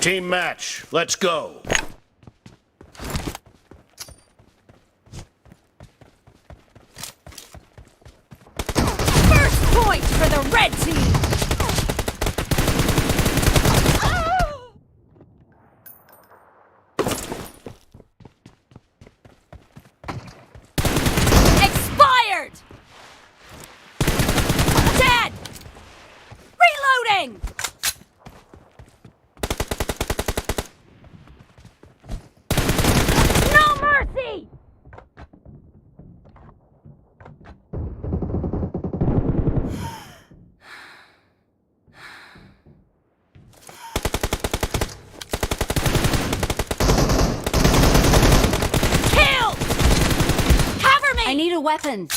Team match. Let's go. First point for the red team! Expired! Dead! Reloading! No mercy! Killed! Cover me! I need a weapon.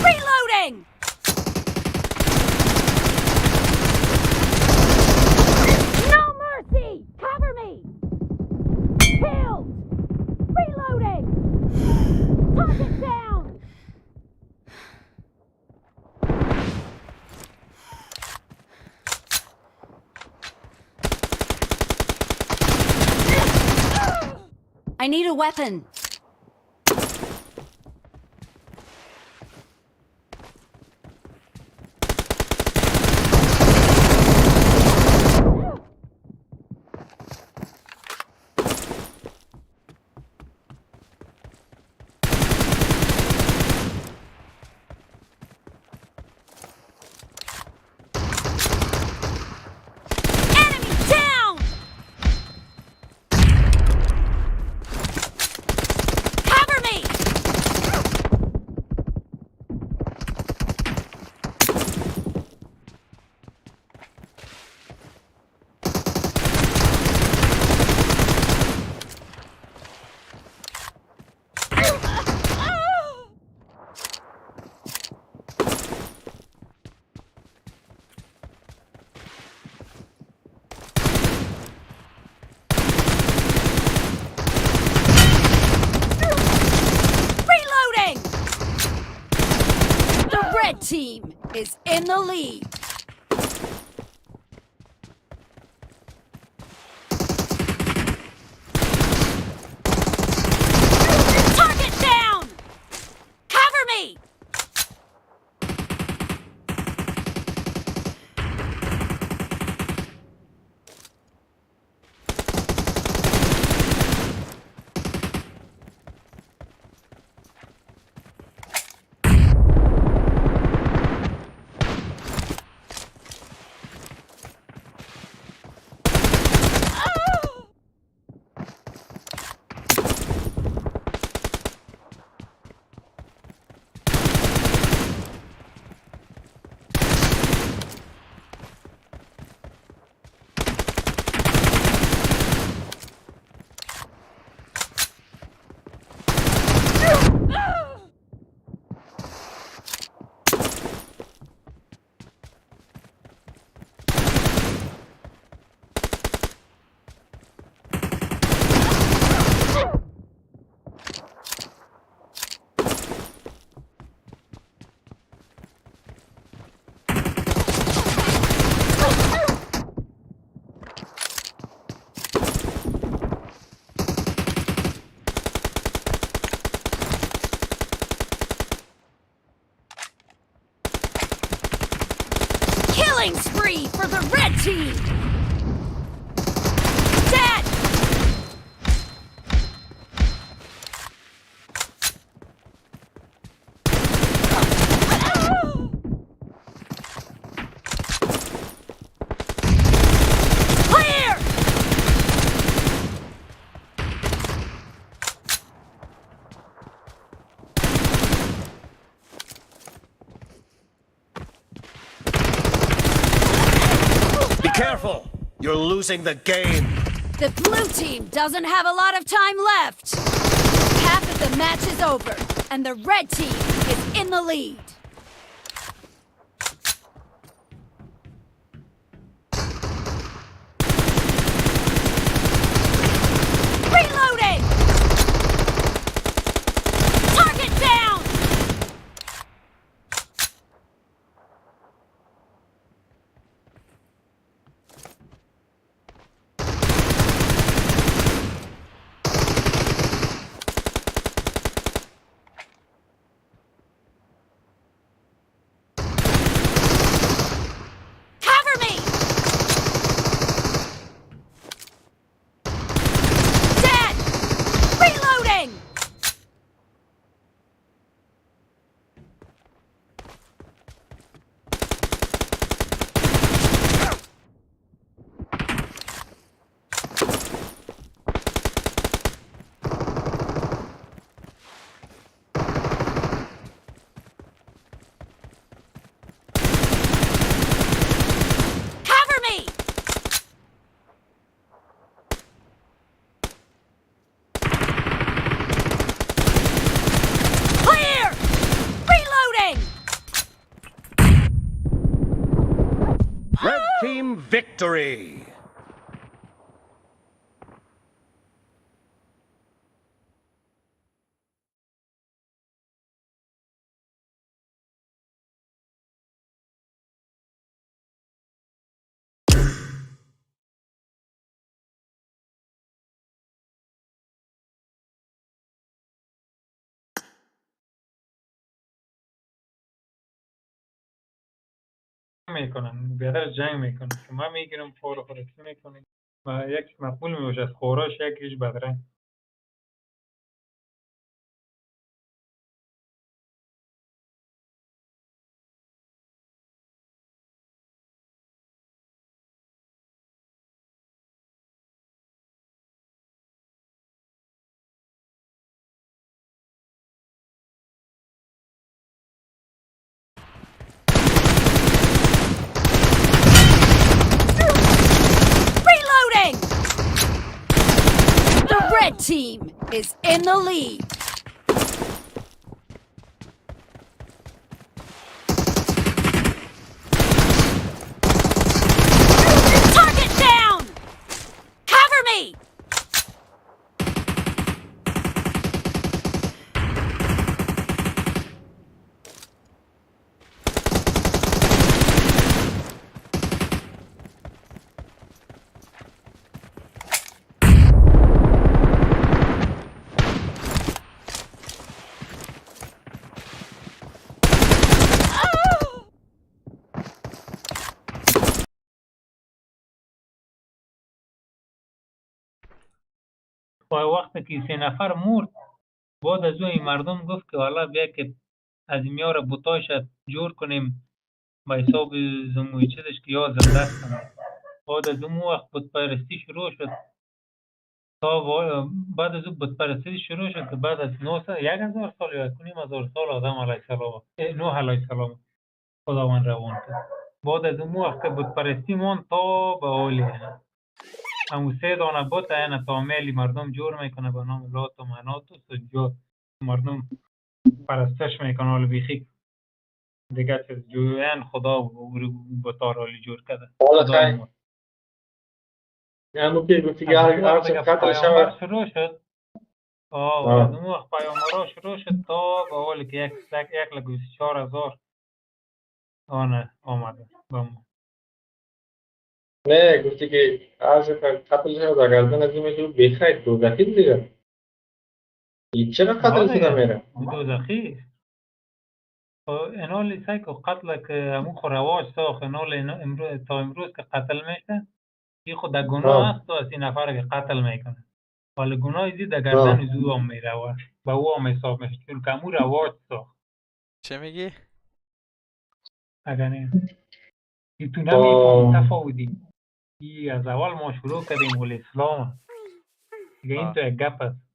Reloading! No mercy! Cover me! Killed! Reloading! Target down! I need a weapon. Enemy down! Cover me! Reloading! The red team is in the lead. Target down! Cover me! Killing spree for the red team! Dead! Clear! Be careful. You're losing the game. The blue team doesn't have a lot of time left. Half of The match is over, and the red team is in the lead. Reloading! Target down! Cover me! Dead! Reloading! Cover me! Clear! Reloading! Red team victory. میکنن بیادر جنگ میکنن شما میگیرم فور خورکی میکنیم و یک مقبول میباشد خوراش یکیش بدرنگ. Reloading! The red team is in the lead. Target down! Cover me! و وقتی که سه نفر مرد بعد از او این مردم گفت که حالا بیا که از میار بتاش جور کنیم به حساب زموی چیزش که یا زنده هستن. بعد از اون وقت بت پرستی شروع شد تا بعد از او بت پرستی شروع شد که بعد از 1000 سال یا 1500 سال آدم علیه السلام، نوح علیه السلام خداوند روان کرد. بعد از اون وقت که بت پرستی ماند تا به حال همون سه دانه بت یعنی تا میلی مردم جور میکنه به نام لات و منات و سجاد، مردم پرستش میکنه. حالا بیخی دیگه چیز جوین خدا و بتا را حالی جور کرده. حالا خدای خیر. ما. همون که گفتی که از اون هر وقت چه دیگه قتل پیامبر شود. شروع شد. از اون وقت پیامبرا شروع شد تا به حالی که 124,000 آنه آمده به ما. نه گفتی که هر چه قتل شود و گردن از این میشه بیخیر دوزخی دیگه. این چرا قتل شده دیگه میره؟ دوزخی. انال سعی که قتل که همون خو رواج ساخت، انال امروز تا امروز که قتل میشه این خود در گناه است و از این نفر که قتل میکنه ولی گناه زی در گردن زو هم میره به او هم حساب میشه چون که همون رواج ساخت. چه میگی؟ اگر نه ای تو نمیفهمی تفاوتی ای از اول ما شروع کردیم ولی اسلام دیگه این تو یک گپ است.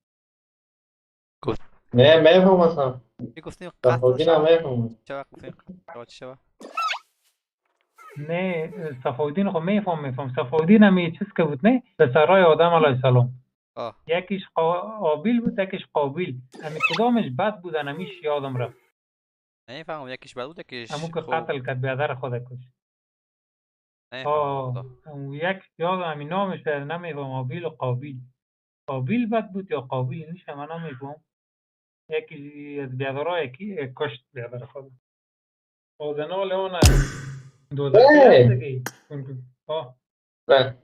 نه میفهم اصلا. چی گفتیم قتل تفاوتی شود؟ نمیفهم. چه وقت گفتیم قتل چه شود؟ نه صفاودین خب میفهم، میفهم صفاودین هم یه چیز که بود نه پسرای آدم علیه السلام. یکیش قابیل بود، یکیش قابیل. همی کدامش بد بودن، همیش یادم رفت. نمیفهمم، یکیش بد بود یکیش همون که خوب. قتل کرد، بیادر خود کش. نمیفهمم. آه. خدا. همون یک یادم، همین نامش نمیفهم، آبیل و قابیل. قابیل بد بود یا قابیل نیست، من نمیفهم. یکی از بیادرها یکی کشت بیادر خود. آزنال آن دوزخی هست دیگه. آه. بله.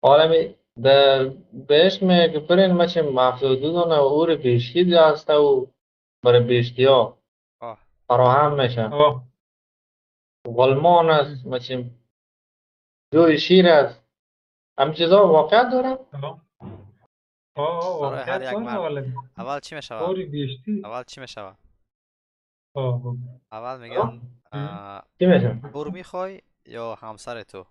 عالمی در بهشت می که برین مچه 72 دانه اور بهشتی هست و برای بهشتی ها فراهم میشه. غلمان است، مچه جوی شیر است. هم چیزا واقعیت داره؟ آه. آه. برای هر واقعیت یک داره مرد. والا. اول چی میشود؟ اور بهشتی. اول چی میشود؟ آه بگو. اول میگن چی میشه؟ بر میخوای یا همسر تو؟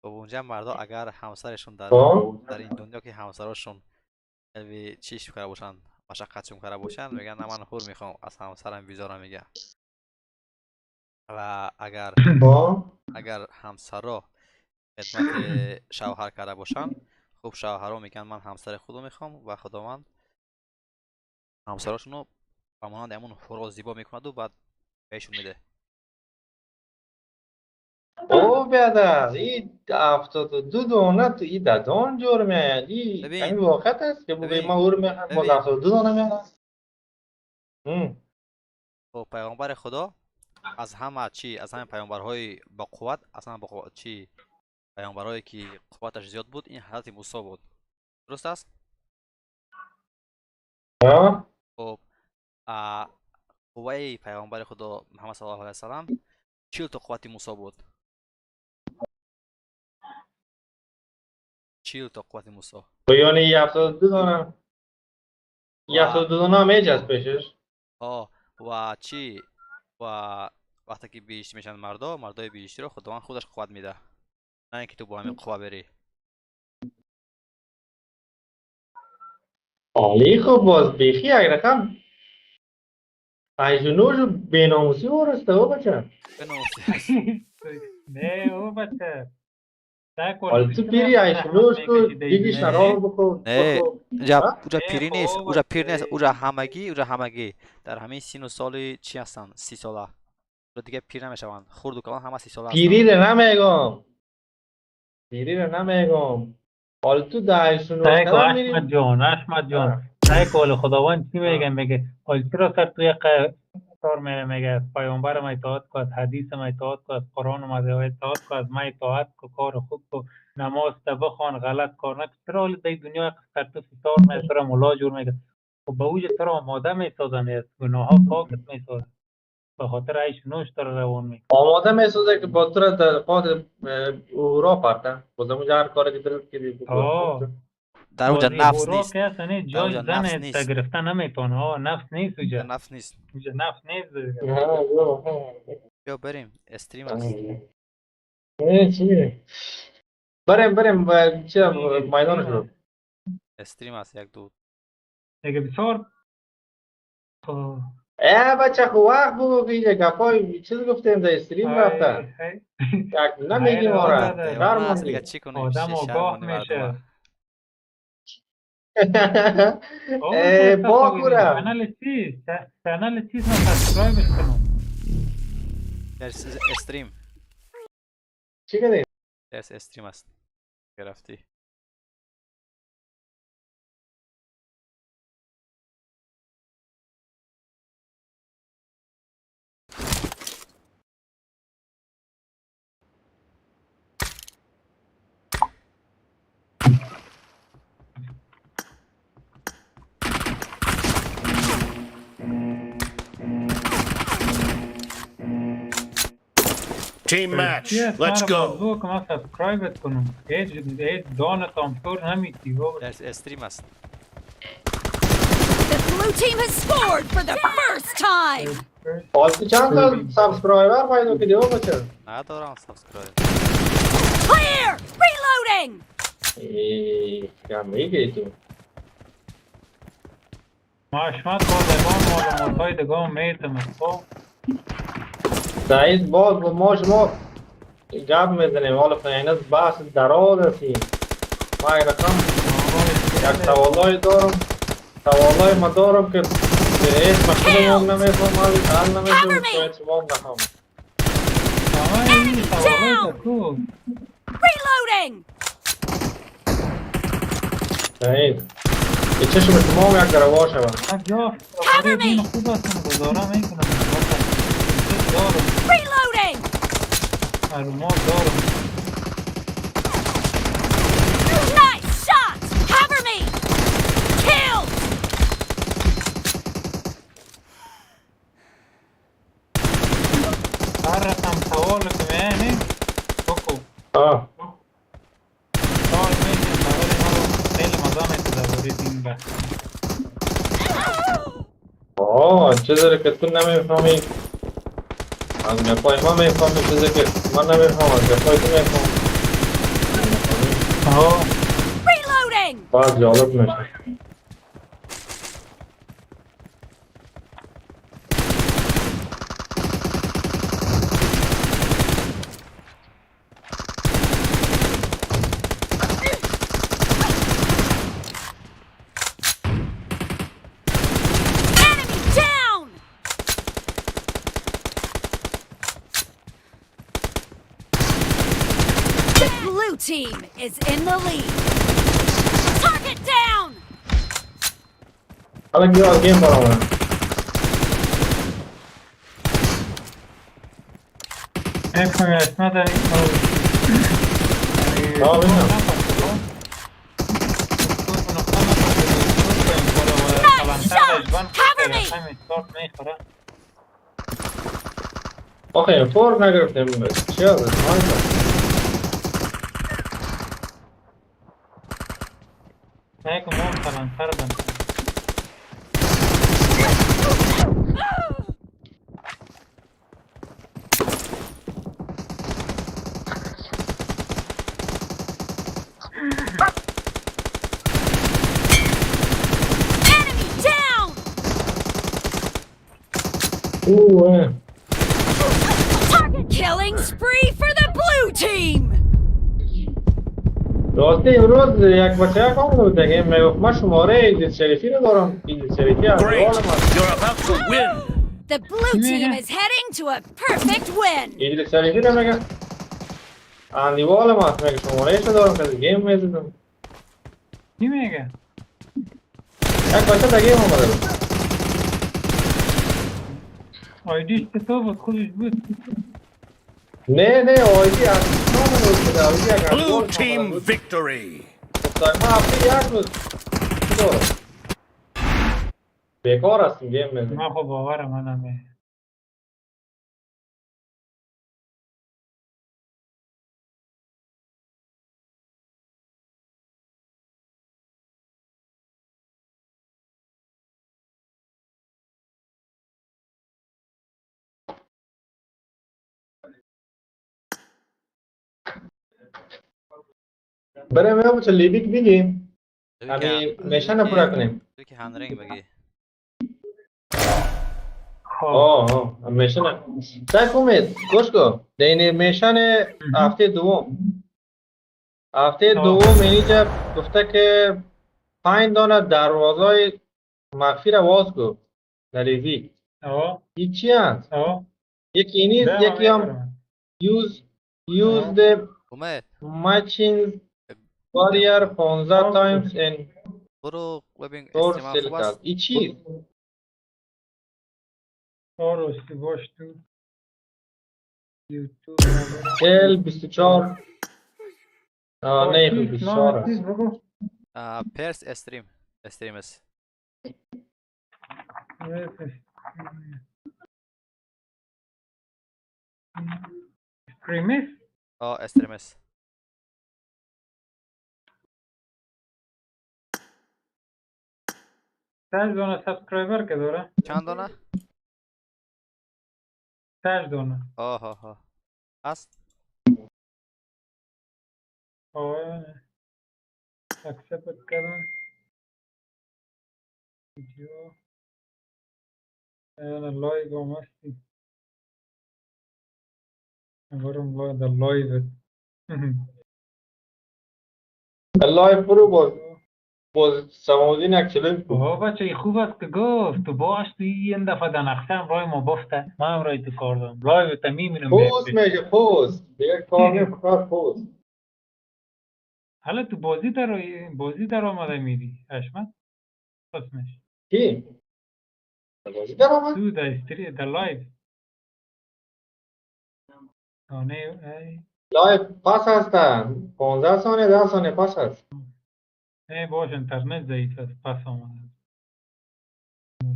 خب اونجا مردا اگر همسرشون در خب. در این دنیا که همسراشون خیلی چیش کرده باشن، مشقتشون کرده باشن، میگن نه من حور میخوام، از همسرم بیزارم میگه. و اگر خب. اگر همسرا خدمت شوهر کرده باشن، خب شوهرها میگن من همسر خودو میخوام و خداوند همسراشونو به مانند همون حورا زیبا میکند و بعد بهشون میده. او بیادر، این 72 دانه تو این ددان جور میآید. این ببین. همین واقعیت است که بگویی ببین. من او رو میخوام، باز ببین. 72 دانه میآید. خب پیامبر خدا از همه چی، از همه پیامبرهای با قوت، از همه با قوت چی، پیامبرهایی که قوتش زیاد بود این حضرت موسی بود، درست است؟ آه. خب قوه پیامبر خدا محمد صلی الله علیه و سلم 40 تا قوت موسی بود، 40 تا قوت موسی. و یعنی 72 دانه، 72 دانه هم هیچ از پیشش. آه و چی، و وقتی که بهشتی میشن مردا، مردای بهشتی رو خداوند خودش قوت میده، نه اینکه تو با همین قوه بری. عالی. خب باز بیخی یک رقم عیش و نوش و بیناموسی ورسته او بچه. بناموسی. نه او بچه. حالا تو پیری عیش و نوش کو دیگه شراب بخور. نه. بخور. اونجا ها؟ اونجا نه، پیری نیست، خب، اونجا پیر نیست، بچه. اونجا همگی در همین سین و سال چی هستن؟ 30 ساله. اونجا دیگه پیر نمیشوند، خرد و کلان همه 30 ساله هستن. پیری رو نمیگم، پیری رو نمیگم. حالا تو در عیش و نوش سعی کن کردن میری. احمد جان، احمد جان، سعی کن. حال خداوند چی میگه؟ میگه حال چرا سر توی قطار میره؟ میگه پیامبر ما اطاعت کن، از حدیث ما اطاعت کن، از قرآن ما اطاعت کن، از ما اطاعت کن، کار خوب کن، نماز تا بخوان، غلط کار نکن. چرا حال در دنیا سر تو فشار میره؟ چرا ملا جور میگه؟ خب به اوج تو آماده میسازن، از گناه ها پاکت میسازن، به خاطر عیش نوش تو روان میکنن. آماده میسازه که با تو را در قاد اورا پرته بازم اونجا هر کاری که دلت کردی بکن. آه. در اونجا بازی نفس هورا نیست. که هست، نه جای اونجا زن نفس است نیست. گرفته نمیتونه. آه نفس نیست اونجا اونجا. نفس نیست. اونجا نفس نیست دیگه. بیا بریم، stream است. نه چی، بریم بریم چه میدان شد. stream است، یک دو. دیگه بسیار خب. اه بچه، خب وقت بگو که اینجا گپای چیز گفتیم در stream رفته. های- یک نمیگیم های آره. برادر. دیوانه است دیگه، شرمندی. چی کنیم؟ آدم چه آگاه شرمانی مردم. میشه. اه، با کورم. کانال چیز، کانال چیز من subscribe کنم. در stream. چی کردی؟ در stream است، گرفتی. Team match. Let's go. بگو که من subscribe کنم، هیچ هیچ دانه تامطور نمیتی بابا. در stream است. The blue team has scored for the first time. حال تو چند تا subscriber پیدا کردی او بچه؟ ندارم subscribe. Clear! Reloading! ای کم میگی تو. ما اشمت با دگام معلومات های دگام میتم، خب. سعید باز با ما شما گپ میزنیم، حالا فعلا بحث دراز هستیم، ما یک رقم یک سوالای دارم، سوالای ما دارم که هیچ مشکل هم نمیفهمم، حل نمیفهمم، شاید شما نفهمم. Enemy down! Reloading! سعید چشم شما هم یک دروا شود. Cover me! Reloading! Nice shot! Cover me! Kill! هر رقم سوال که میانی بکو. آه. سوال میشه سوال ما رو خیلی مزه میشه درباره دین بحث. آه چیزی که تو نمیفهمی از گپای ما میفهمی، چیزی که من نمیفهمم از گپای تو میفهمی. آه. Reloading! باز جالب میشه. Enemy down! The blue team is in the lead. Target down! حالا بیا game برام. نمیفهمی اسمت. آه، ببینم. Cover me! آخه فور نگرفتیم، چی هست؟ نه که ما کلانتر بند. Enemy down! اوه. Target killing spree for the blue team! راستی امروز یک بچه یک آمده بود دیگه، میگفت من شماره ایدریس شریفی رو دارم، ایدریس شریفی از Great! حال من. You're about to win! The blue team is heading to a perfect win! ایدریس شریفی رو میگه اندیوال ما است، میگه شماره ایش رو دارم که game میزدم. چی میگه؟ یک بچه در game آمده بود. ID ش چطور بود؟ خودش بود؟ نه نه، ID از نام بود که ID یک Blue اندیوال team آمده بود. victory! گفتم من هفته یک روز چی دارم، بیکار هستیم، game میزنیم. من خب باورم من نمیه. بریم یا بچه لیبیک بگیم همین mission پورا کنیم. که هندرینگ بگی. خب. آه آه، mission سگ امید گوش کن، در این mission هفته دوم، هفته دوم اینجا گفته که پنج دانه دروازه مخفی را باز کن در لیبیک. این چی هست؟ یکی نیست، یکی هم use the اومد matching barrier 15 times in برو ببین four stream خوب circle. است. این چیست؟ آراستی باش تو یوتیوب. ال 24، آه نه، خب 24 است. بگو. پرس stream stream است. stream اس. آه، stream اس. 6 دانه subscriber که داره. چند دانه؟ 6 دانه. آه ها است. آه، accept کردم ویدیو، انا live هم هستی، برم live در live. live برو باز. باز سماودین یک چلنج بود. بابا بچه خوب است که گفت تو باش تو این دفعه در نقشه هم رای ما بافته، من هم رای تو کار دارم، لایو تا میبینم. پوست میشه پوست دیگه کار نیم، فقط پوست. حالا تو بازی در آمده میری حشمت اسمش کی؟ بازی در آمد؟ تو در استری در live آنه ای. live پس هستن 15 ثانیه 10 ثانیه پس هست. ای باش، اینترنت ضعیف است، پس آمده.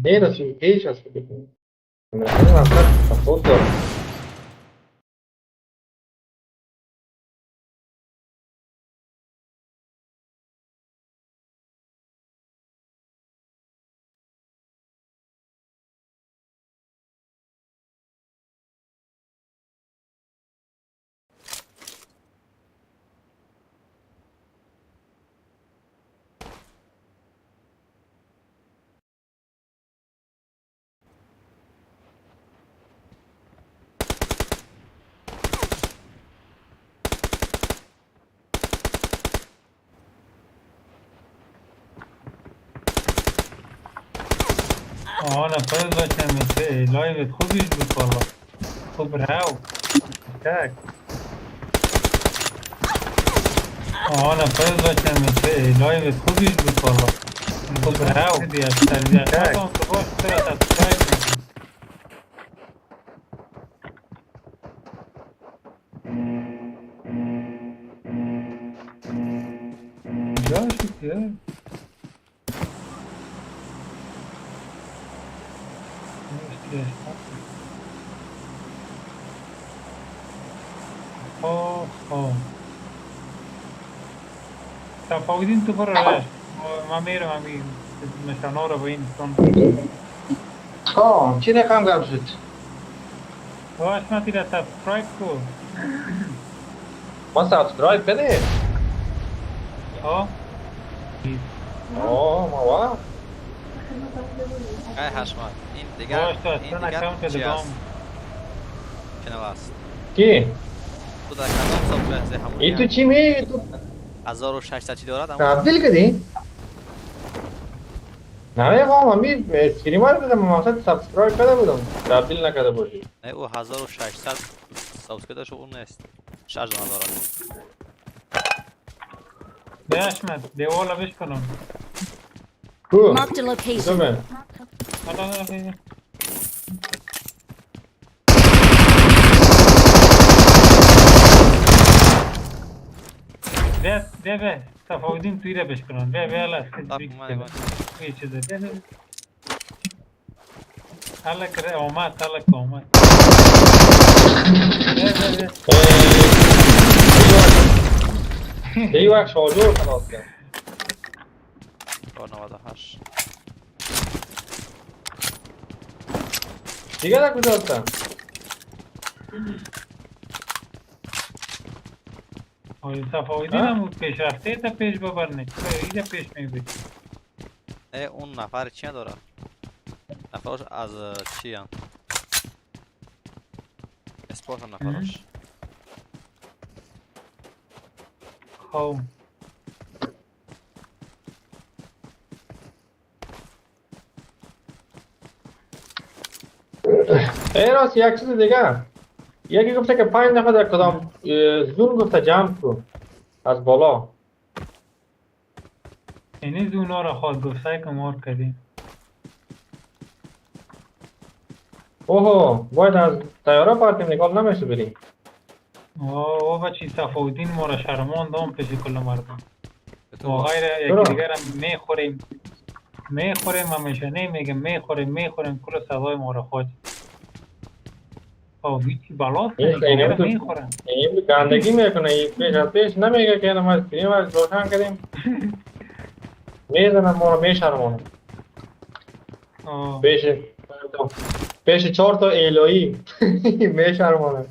نه راستی پیش هست بکنم. نه اصلا تفاوت داره. آه نه پس داشتم live خوبیش بود والا، خوب رو تک. آه نه پس داشتم live خوبیش بود والا، خوب رو تک. تو باش چرا subscribe می‌کنی؟ جا شد که خب خب تفاوتین تو برو رشت، من میرم همی مشانا رو به این کن. آه چی رقم گپ شد؟ باش من تیره subscribe کو. ما subscribe کردیم. آه آه ما وا ای حشمت این دیگر باش تو این اصلا دیگر account چی دگام است؟ channel است. کی؟ تو در کدام subscribe همون ای تو چی می تو 1600 چی دارد اما تبدیل کردی؟ نه میخوام همی streamer بودم، مقصد subscribe کرده بودم، تبدیل نکرده باشی. نه او 1600 subscribe داشت، اون نیست، 6 دانه دارد. به حشمت دیوالا بشکنم. کو؟ Marked a location. کدومه؟ حالا حالا. بیا بیا بیا تفاوتین توی را بشکنم، بیا بیا حالا. طب من نگاه. یه چیزه، بیا بیا حالا که اومد، حالا که اومد، بیا بیا بیا. ای وقت شاجور خلاص کرد. 498. دیگه در کجا هستم؟ آی صفاودین هم پیشرفته تا پیش ببرنه، چرا اینجا پیش میبری؟ نه اون نفر چی نداره، نفراش از چی هم اسپورت هم نفراش. خب ای راست یک چیز دیگه، یکی گفته که 5 نفر در کدام zone گفته جمع کن از بالا. اینی zone ا را خواهد گفت، سعی کن مار کردیم. اوه باید از طیاره پرتیم، نگاه نمیشه بریم. او بچی صفاودین ما را شرمان دام پیش کل مردم. به تو ما با- غیر چرا؟ یکی دیگر هم میخوریم میخوریم، همیشه نمیگم میخوریم میخوریم، کل صدای ما را خواهد. او هیچی بلاست، این یکی دیگر تو- میخورم. این گندگی میکنه، این پیش از پیش نمیگه که ما stream از روشن کردیم، میزنم ما رو میشرمانم. آه. پیش پیش 4 تا الهی میشرمانم.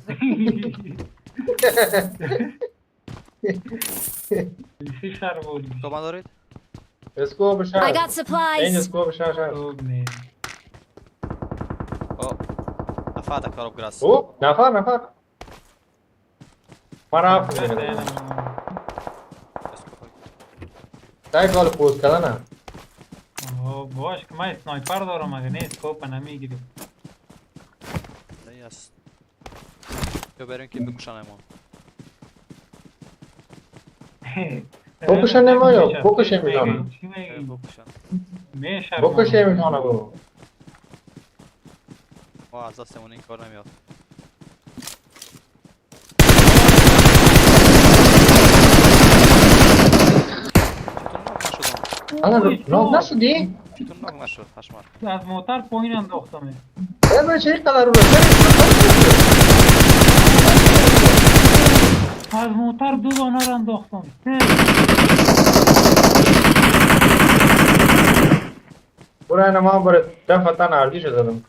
چه شر بود؟ تو من دارید؟ scope I شهر got این supplies. scope شهر شهر. خوب نه. او نفر در کارب گرس. او نفر نفر ما رفت. نه، نه، نه. scope. تای گال پوز کردن. باش که من sniper دارم، اگه نه scope نمیگیری. است. بیا بریم که بکشنمون. بکشن ما یا بکشن میزنم. چی میگی؟ بکشن. میشه. بکشه میزنم بابا. ما از دستمون این کار نمیاد. چطور knock نشدم؟ انا knock نشدی؟ چطور knock نشد پشمک؟ از موتر پایین انداختم. ای بچه اینقدر رو از موتر دو دانه رو انداختم. برو اینا من برای دفعتا ارزیش زدم.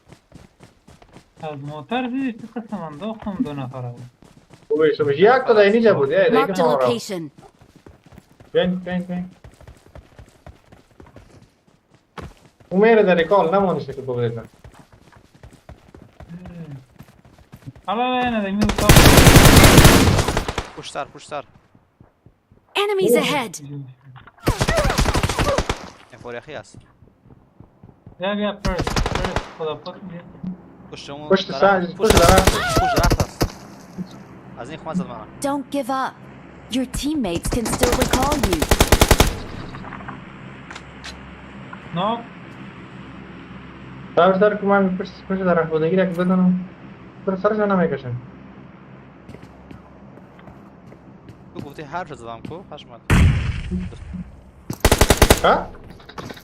از موتر دیدی چه قسم انداختم دو نفره. خوبه شما یک تا اینجا بود. ای دیگه Marked a ما را. location. بین بین بین. او میره در recall نمونیشه که بگیره. حالا نه نه می پشت سر، پشت سر. Enemies ahead. امپوریخی است. بیا بیا پرس پرس خدا پاک. پشت اون پشت سر، درخت، پشت درخت. پشت درخت است. از این خونه زد منم. Don't give up. Your teammates can still recall you. نه. سر سر که من پشت پشت درخت بودگی را که بزنم. سر سرش نمیکشم. تو گفتی حرف زدم کو پشمک. ها؟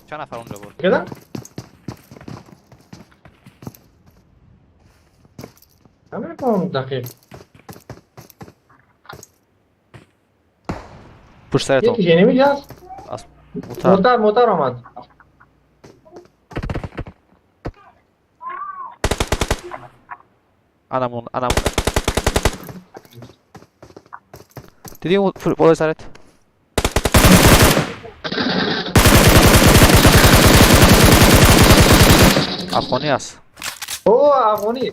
چند نفر اونجا بود؟ کدام؟ نمی‌فهمم دقیق. پشت سر تو. یکی enemy هست. از موتر. موتر موتر آمد. انمون انمون. دیدی اون بالای سرت؟ افغانی است. او افغانی.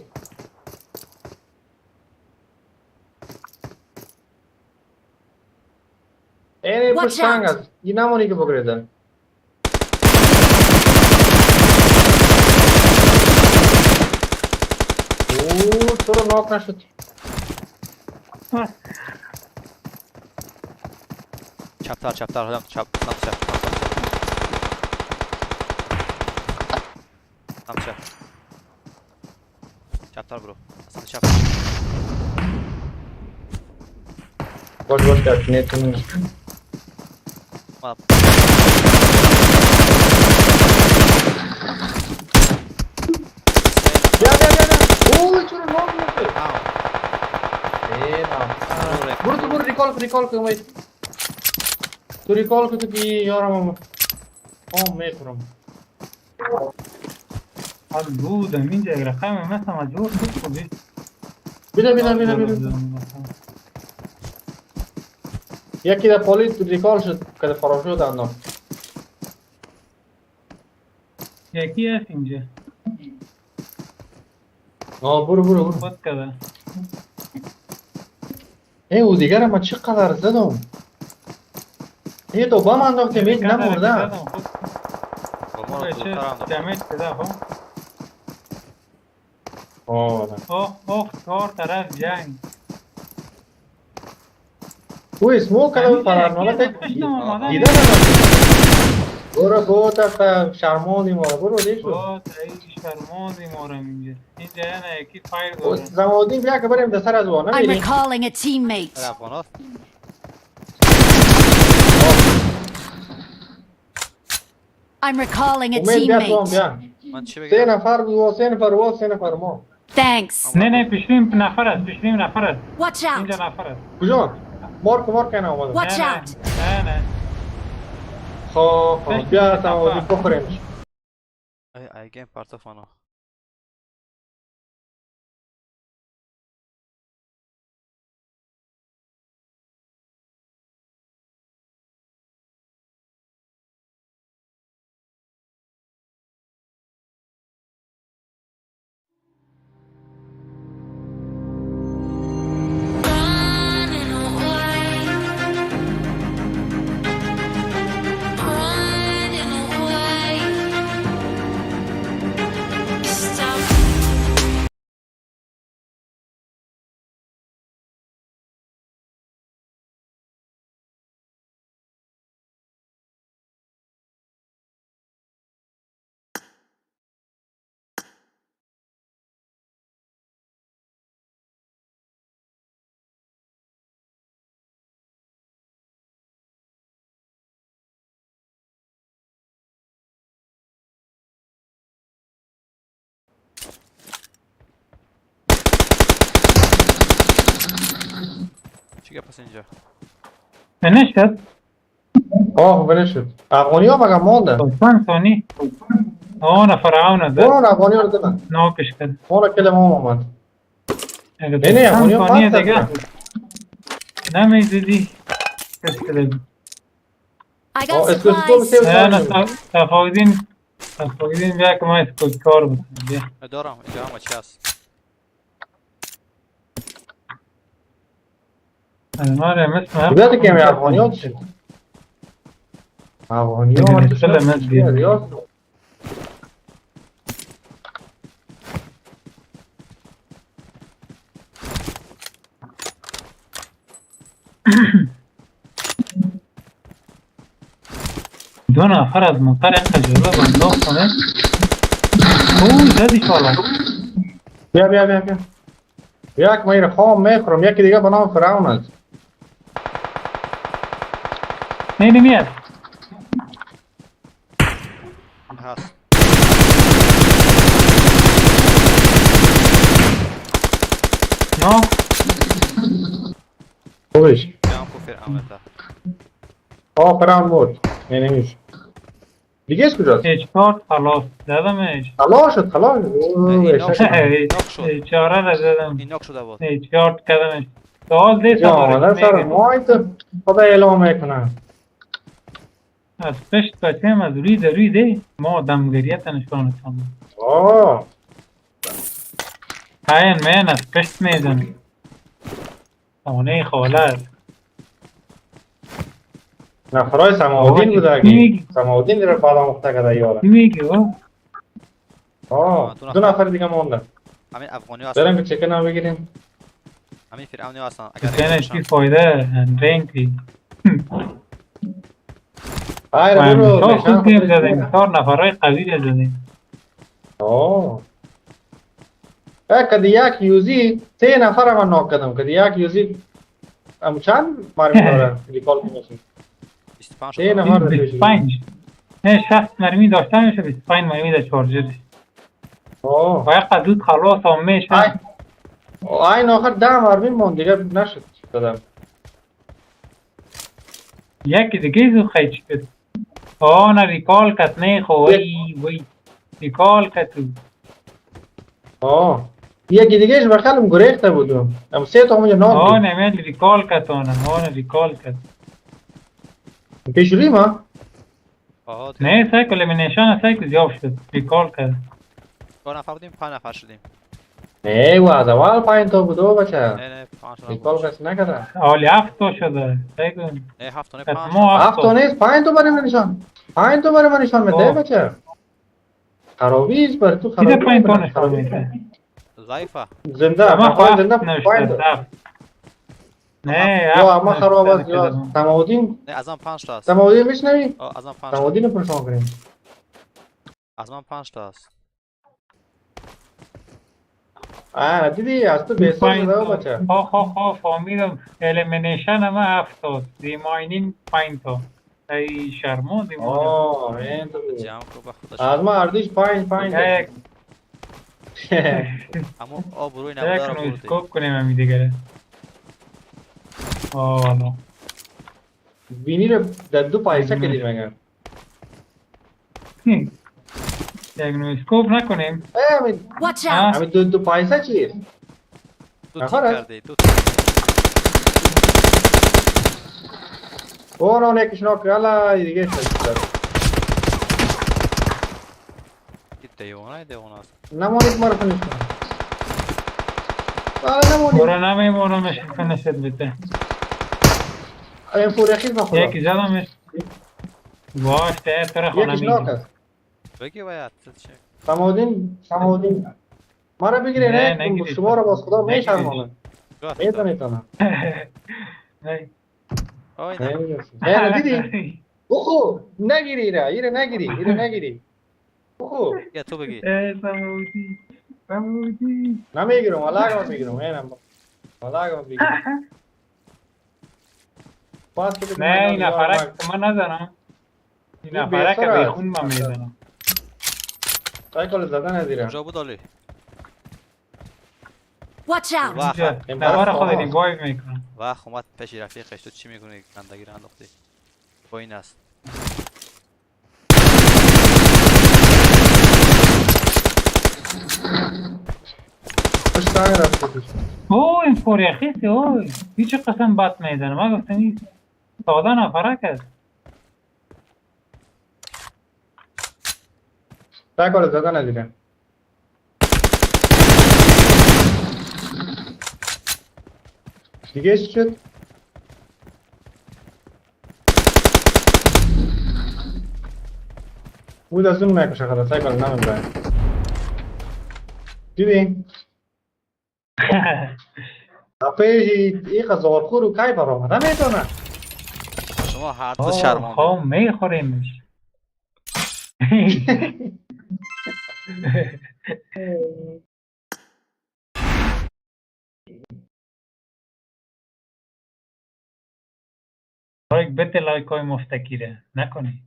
اینه Watch پشت سنگ out. است. این نمونی که بگریده. او تو رو ناک نشد. چپتر چپتر هدم چپ سمت چپ سمت چپ سمت چپ چپتر برو سمت چپ. باش باش کرد نیتون. ما بیا بیا بیا بیا. اوه چرا knock نشد؟ ای نه. برو تو برو recall recall کن امید. تو recall کن تو که یارم هم آم میخورم. حال بودم اینجا یک رقم مثلا جور شد خوبی. بیا بیا بیا بیا. یکی در پالیت recall شد که فرار شد انداخت. یکی هست اینجا. آه برو برو برو. خود کده. ای او دیگر ما چقدر زدم. ای تو با من انداختیم هیچ نمردم. با ما رو دورتر انداخت. damage شده خب. آه اوه اوه چهار طرف جنگ. او smoke کرده بود فرار نالت. دیده نداشت. برو برو تا شرماندی ما رو برو دیگه شد. با شرماندی ما رو اینجا. اینجا نه یکی fire داره. زمادین بیا که بریم در سر از وان I'm نمیریم. recalling a teammate. افغانات. I'm recalling a امید بیا تو هم teammate. بیا. من چی سه بگم؟ نفر بود و سه نفر و سه نفر ما. Thanks. نه نه پیشریم نفر است، پیشریم نفر است. Watch اینجا out. نفر است. کجا؟ مارک مارک اینا آمده. Watch نه، out. نه نه. خب خب بیا زمادین بخوریمش. ای ای گیم پرتافانو. Running away. چی گپ است اینجا؟ فینیش شد. آه ولش شد. افغانی ها مگه مانده؟ چند ثانیه. آه فرعون زد. اون افغانی ها رو زدن. ناکش کرد. اون کلمه هم آمد. اگه نه نه افغانی ها ثانیه پس دیگه زدن. نمیزدی. کس کرده بود. I got آه، اسکوپ supplies. سه نه نه صفاودین صفاودین بیا که ما اسکوپ کار بکنیم بیا. دارم اینجا هم چی هست؟ از ما را مثل بیا که می افغانی ها چی؟ افغانی ها دیگه مثل مثل. دو نفر از موتر اینقدر جلو انداخت کنه. اوه زدی حالا. بیا بیا بیا بیا. یک ما اینو خام میخورم، یکی دیگه به نام فرعون است. نه نمیاد. هست. نه خوبش. جمع کو فرعون ده. آه فرعون مرد. نه نمیشه. دیگه اس کجاست؟ اچ کارت خلاص زدمش. طلا شد طلا شد. این ناک شد. چاره را زدم. این ناک شده بود. اچ کارت کردمش. سوال دیست یا آمده سر مایت خدا اعلام میکنه. از پشت بچه از روی ده روی ده ما دمگریت نشانتان. آه هاین من از پشت میزنم. خانه خاله است. نفرای سماودین بوده اگه سماودین رو بالا مخته کرده یاره. چی میگی او؟ آه دو نفر دیگه مونده. همین افغانی ها هستن. بریم که چکن هم بگیریم. همین فرعونی ها هستن. اگر حسین چی فایده رنگی. خیر برو. تا خوب گیم زدیم. چهار نفرای قوی رو زدیم. آه کدی یک یوزی سه نفر من ناک کردم. کدی یک یوزی ام چند مرمی داره ریکال کنیم. 25 سه نفر رو 25 نه 60 مرمی داشته میشه 25 مرمی در چارجرش. آه باید زود خلاص هم میشه. این آخر 10 مرمی مون دیگه نشد دادم. یکی دیگه زود خیلی شد. آه نه ریکال کت نه خو وی وی ریکال کت. آه یکی دیگهش بخلم گریخته بودم. ام سه تا اونجا ناک. آه نه من ریکال کت آنه آه نه ریکال کت. پیش روی ما؟ نه سایکل الیمینیشن سایکل زیاد شد ریکال کرد. 4 نفر بودیم 5 نفر شدیم. نه و از اول 5 تا بود بچه. نه نه 5 تا. ریکال کس نکرده. حالی 7 تا شده. سایکل. نه 7 تا نه 5. 7 تا نیست 5 تا برای من نشان. 5 تا برای من نشان میده بچه. خرابیز بر تو خرابی. 5 تا نشان میده. ضعیفه. زنده ما زنده 5 تا. نه یا اما خراب است یا سماودین. نه از من 5 تا است. سماودین میشنوی؟ از من 5. سماودین رو پرسان کنیم. از من 5 تا است. آه دیدی از تو بیسار شده بچه. خو خو خو فهمیدم. الیمینیشن ما 7 تا ریماینینگ 5 تا. ای شرمو دیمون. آه این تو جمع کو به خودش. از ما اردیش 5 5. اما آب روی نبوده رو بردی. اسکوپ کنیم همی دیگه. آه نه بینی رو در دو پایسه کردیم مگر. یک نوع اسکوپ نکنیم. همین دو پایسه چیه؟ دو تیم کرده دو تیم. اون اون یکیش ناک یالا دیگه شد. دیوانه دیوانه است. نمونید ما رو فنیش کنم. آره نمونید. برو نمیمونمش فنشت بده. این فور اخیر ما خدا. یکی زدمش. باش ته تر خانه یکیش ناک است. بگی باید چه؟ سماودین سماودین ما رو بگیری نه شما رو باز خدا میشرمانه. میتونه میتونه. نه. نه دیدی؟ بخو نگیری ایره ایره نگیری ایره نگیری. بخو. یا تو بگی. سماودی سماودی. نمیگیرم والا میگیرم اینم والا میگیرم. نه این نفره که من نزنم. این نفره که بیخون من میزنم. سایکل زدن ندیرم. کجا بود علی؟ Watch out! واه. اینجا این نفر برف خود آمد. revive میکنم. وقت اومد پیش رفیقش، تو چی میکنی؟ گندگی رو انداختی با این است. پشت سنگ رفته توش. او این فوریخیست، او هیچ قسم بد میزنه. من گفتم این ساده نفرک است. سگ حالا زده ندیدم. دیگه چی شد؟ بود از اون میکشه خدا. سگ حالا نمیبره. دیدی؟ دفعه ای غزارخور و کی برآمده میتونه. شما هر دو شرمانده. خب میخوریمش. لایک بده، لایک های مفتکیره نکنی.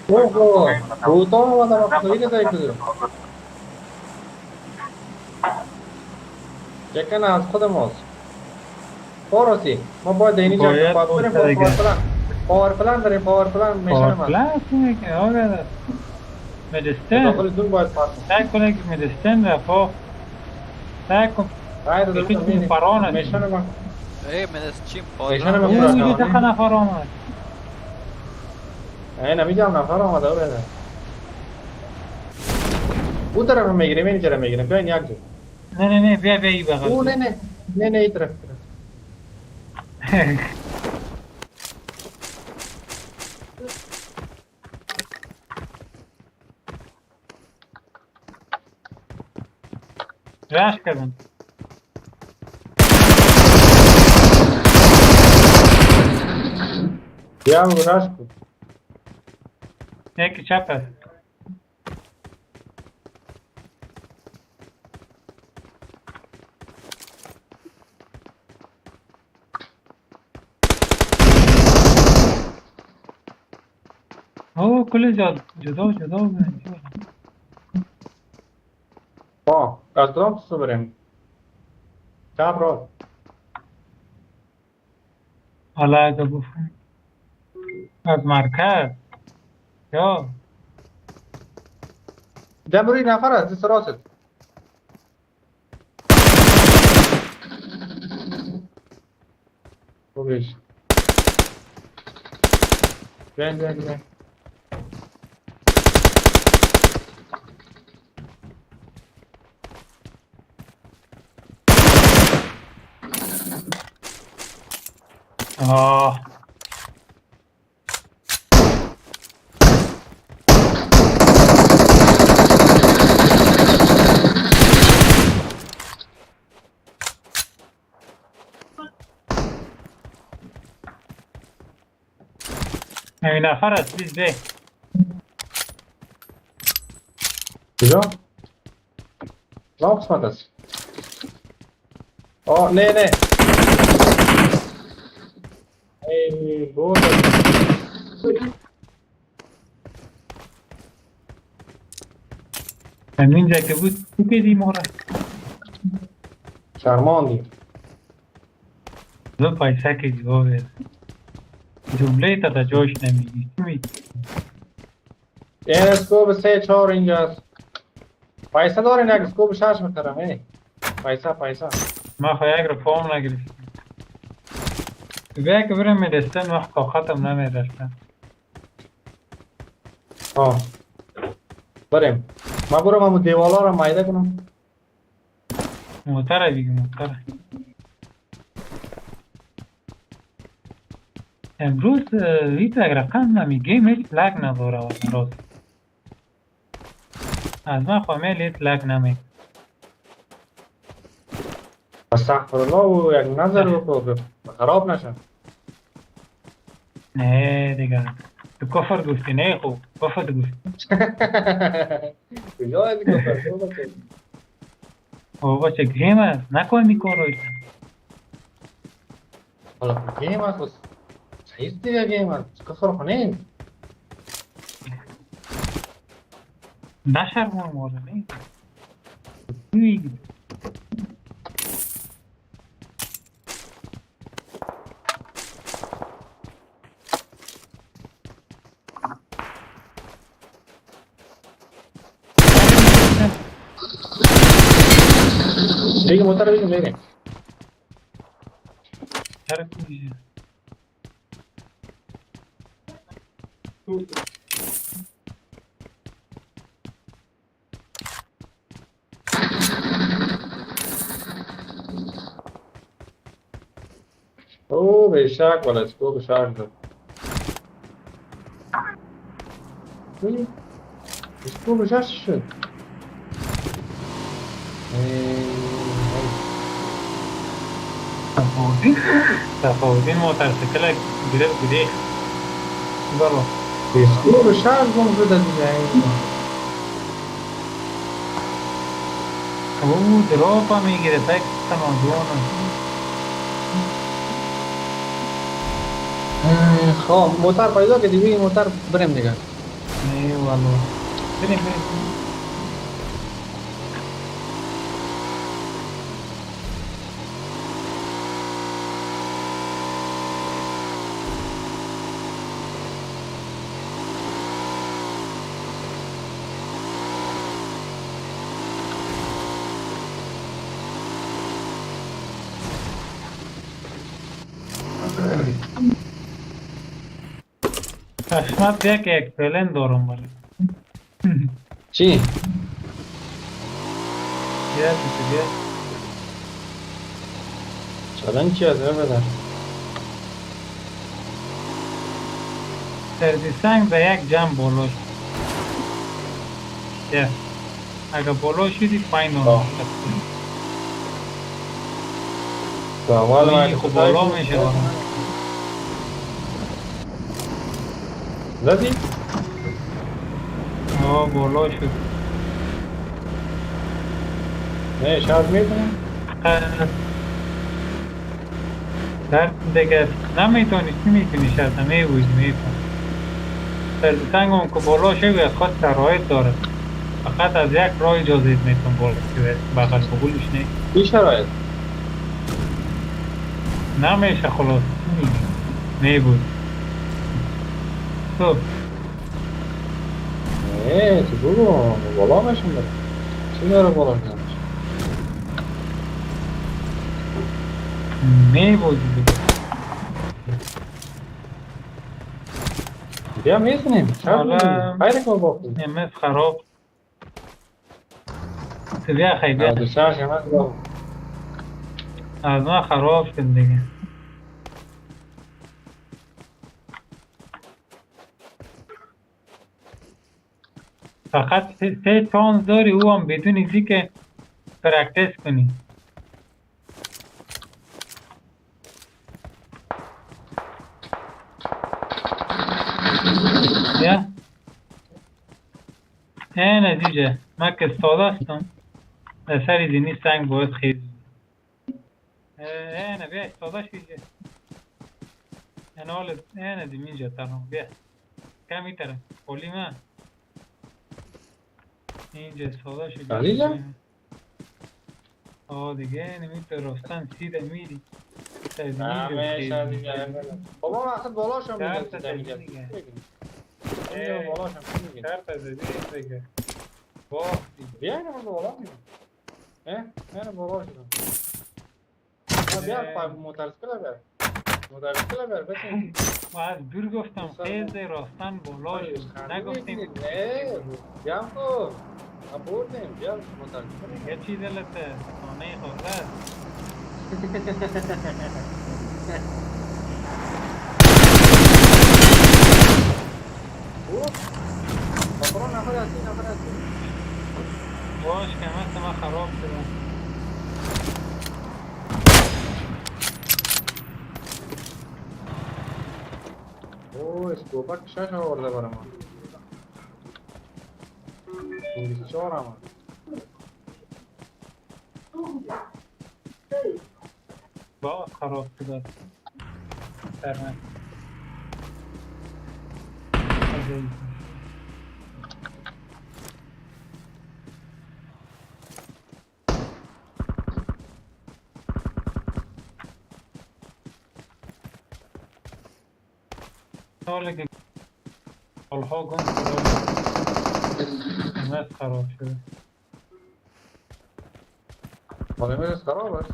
اوه، روتا آمده وقت خیلی زایی کده. چکن از خود ماست. پاراسی ما باید اینی جا باید باید بریم. باشه دیگه. power plant، power plant داریم، power plant mission ما. power plant میگه آقا مدستن. داخل zone باید پارک. سعی کنه که مدستن رفا سعی کن. رای داده. یکی فران است. mission ما. ای من از چیم. mission ما. او پورا. اینجا چقدر نفر آمد. این نمیدونم نفر آمده او نه. او طرف میگیریم، این طرف میگیریم. بیاین یک جا. نه نه نه، بیا بیا ای بغل. او نه نه نه نه، این طرف. rush کردن. بیا rush کن. یکی چپ است. او کل جدا جدا جدا بودن. آه، از کدام سو بریم؟ چپ، راست؟ حالا اگه گفتم از مرکز یا دم روی نفر است، دست راست. خوبش. بیاین بیاین بیاین. آه. نوی نفر است، please بی. کجا؟ کدام قسمت است؟ آه، نه نه، ای بابا. همینجا که بود تو که دی مورا. شرماندی. دو پیسه که دی بابا، جمله تا تا جاش نمیگی، چی میگی؟ این scope 3 4 اینجاست. پیسه دارین یک scope 6 میخرم. ای پیسه پیسه. ما خو یک رو نگرفتم. بیا که برم میرستن وقت طاقتم نمیرسه. آه بریم. ما برم همون دیوالا رو مایده کنم. موتره دیگه موتره. امروز هیچ یک رقم نمی game هیچ lag نداره راست. از من خواهم هیچ lag نمی. استغفر الله و یک نظر بکن خراب نشه. نه دیگه تو کفر گفتی نه خب کفر گفتی. کجا از کفر بچه؟ بابا چه game است نکن این کارو. حالا game است صحیح دیگه game است کفر خو نیست. نشرمون ما رو نه. میگی دیگه موتر بگیم بریم. چرا میشه؟ او به شک ولا scope شک داد. scope شش شد. تفاوتین موترسیکل گرفت گریخت. برو. scope شش گم شد از اینجا. او drop میگیره تک تمام. خب موتر پیدا کردی بگی موتر بریم دیگه. نه والله بریم بریم. قسمت یک یک پلن دارم ولی. چی؟ بیا تو بیا. چالش چی از بده؟ سردی سنگ به یک جمع بالا شد. بیا. اگه بالا شدی پایین دارم. خب بالا میشه بالا. زدی؟ آه بالا شد. نه شرط میتونم؟ شرط دیگه نمیتونی چی میتونی شرط میبوزی میتونی. سرد سنگ هم که بالا شد از خود شرایط داره. فقط از یک راه اجازه میتون بالا شد بغل بغلش نه. چی شرایط؟ نمیشه خلاص میبوزی. خب نه تو بگو بالا میشم برم. چی داره بالا میشم؟ میبوزی دیگه. بیا میزنیم. حالا خیلی کار باختیم. امس خراب. تو بیا خیلی بیا. از ما خراب شد دیگه. فقط سه چانس داری او هم بدون اینکه که practice کنی. بیا نه دیگه من که استاده هستم در سر زینی سنگ باید خیز. نه بیا استاده شو اینجا. نه دیم اینجا ترم بیا کمی ترم قولی من اینجا استاده شو. اینجا؟ آه دیگه نمیتونی راستن سیده میری. بابا من اصلا بالا شم میدم. اینجا بالا شم چی میگی؟ شرط زدی دیگه. باختی. بیا اینو برو بالا میگم. اینو بالا شدم. بیا پای موتورسیکل بیا. موتورسیکل بیا بچین. ما از دور گفتم خیز راستن بالا شد. نگفتیم. نه جمع کن. ما بردیم بیا موتورسیکل. یه چی دلته؟ خانه خورده است. بابا نفر هستی نفر هستی. باش که مثل ما خراب شدم. اوه اسکوپک 6 آورده برای ما. 24 هم. باز خراب شده. سرنه. سالی که سالها گم شده امروز خراب شده. مال امروز خراب است؟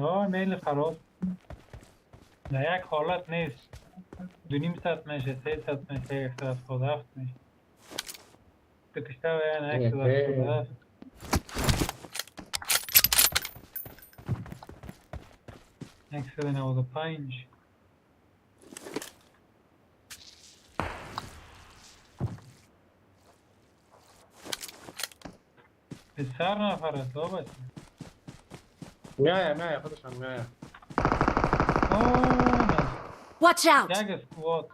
آه میل خراب در یک حالت نیست. 2.5 ساعت میشه، 3 ساعت میشه، 177 میشه. تو کشته و یعنی 177. 195. پسر نفر است بابا. میایم میایم خودشان میایم. Watch out! یک اسکوات.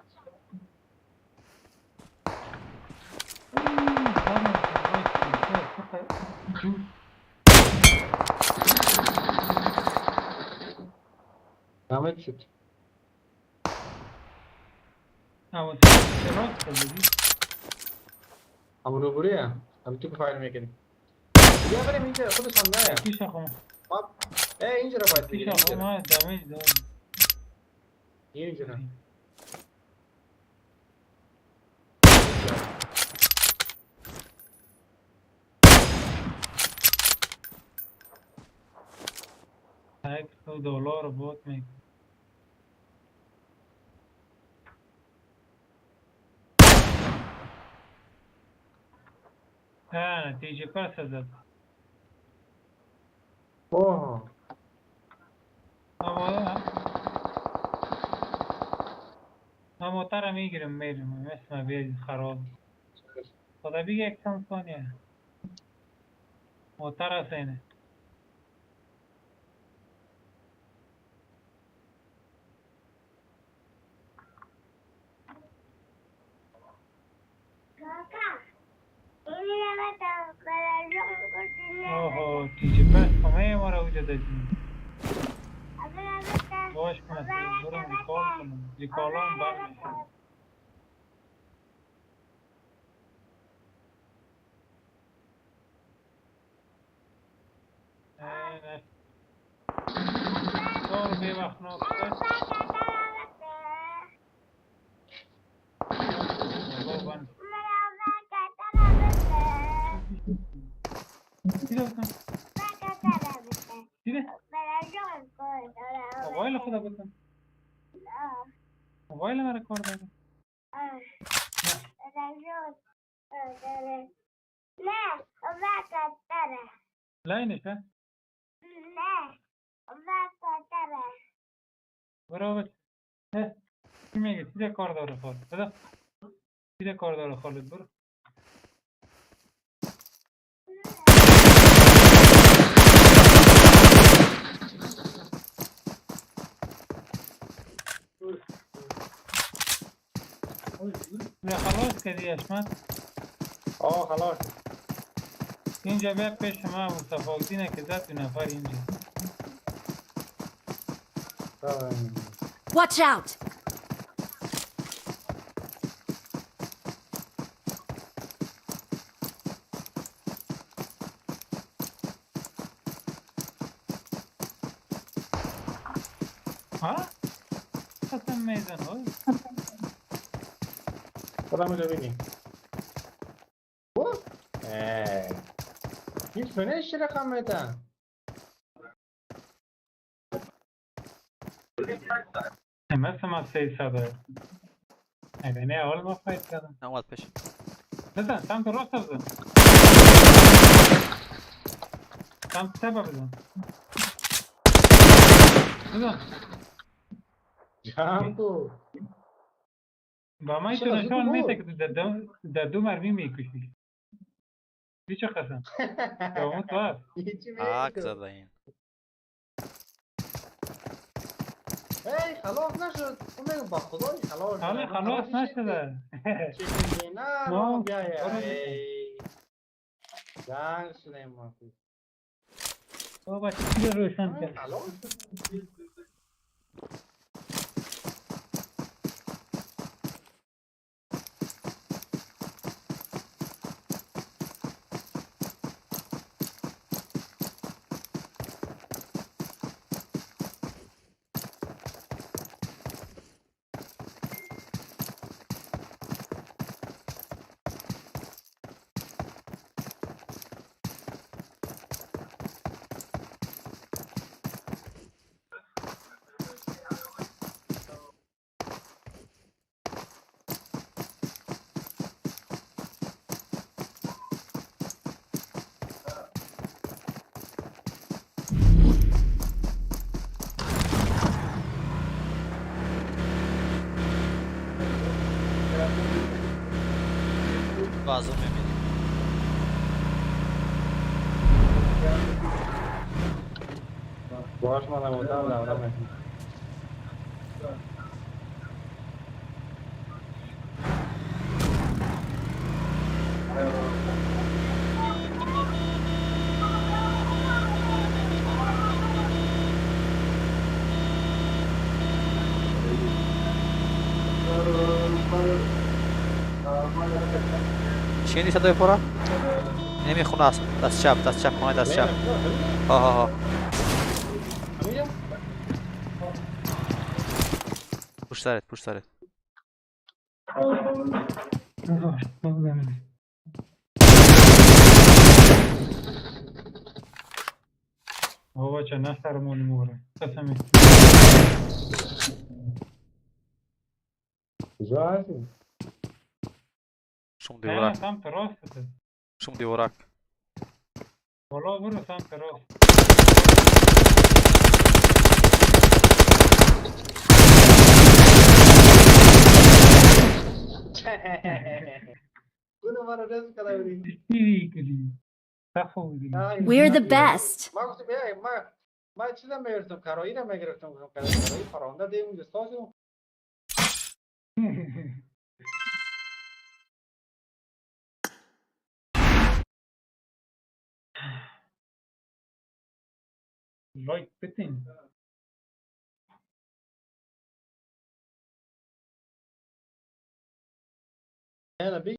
همه شد. هم روبرویه هم تو فایر میکنیم. بیا بریم اینجا خودشان میایم. پیش خو اینجا رو باید بگیریم. پیش خو ما دمیج داریم. اینجا $100 بود میکنه. نتیجه پس زد. اوه ما موتر میگیرم میرم مثل ما بیاید خراب. خدا بگه یک چند ثانیه موتر است اینه. اوه تیجی پس همه ما را وجود دادیم. باش کنم برم ریکال کنم. ریکالام برمیشه. نه کار بی وقت ناکته. دیده؟ موبایل خدا بکن. موبایل مرا کار داره. لاینش ها؟ برو بچه. چی میگه؟ چیزه کار داره خالد؟ بده. چیزه کار داره خالد؟ برو. خلاص کردی اشمت؟ آه خلاص. اینجا بیا پیش ما مصطفی دینه که زد دو نفر اینجا. Watch out! ها؟ اصلا میزن های. برو میره ببینی. این فنش رقم میدن. مثل ما 300 اگه نه اول ما فایت کردم. نه اومد پیش. بزن سمت راست بزن. سمت چپ بزن. بزن. جمع کو. با من تو نشان میده که در دو مرمی میکشی. چه قسم؟ با تو هست. آک زده این. ای خلاص نشد. اون میگم با خدای خلاص. حالا خلاص نشده. نه ما بیای. جنگ شدیم ما. بابا چی روشن کرد؟ بازو میبینی. باش من مدام دارم. چی صدای پورا؟ نمیخونه است. دست چپ، دست چپ، خانه دست چپ. ها ها ها. پشت سرت، پشت سرت. بابا چه نسرمون موره. قسمی. کجا هستی؟ شم دیورک. سمت راست. شم دیورک. بالا برو سمت راست. We're the best. من چیزم میگرفتم، کرایی را میگرفتم، کرایی پرانده دیم دستاشو. لایک بتین. نه بی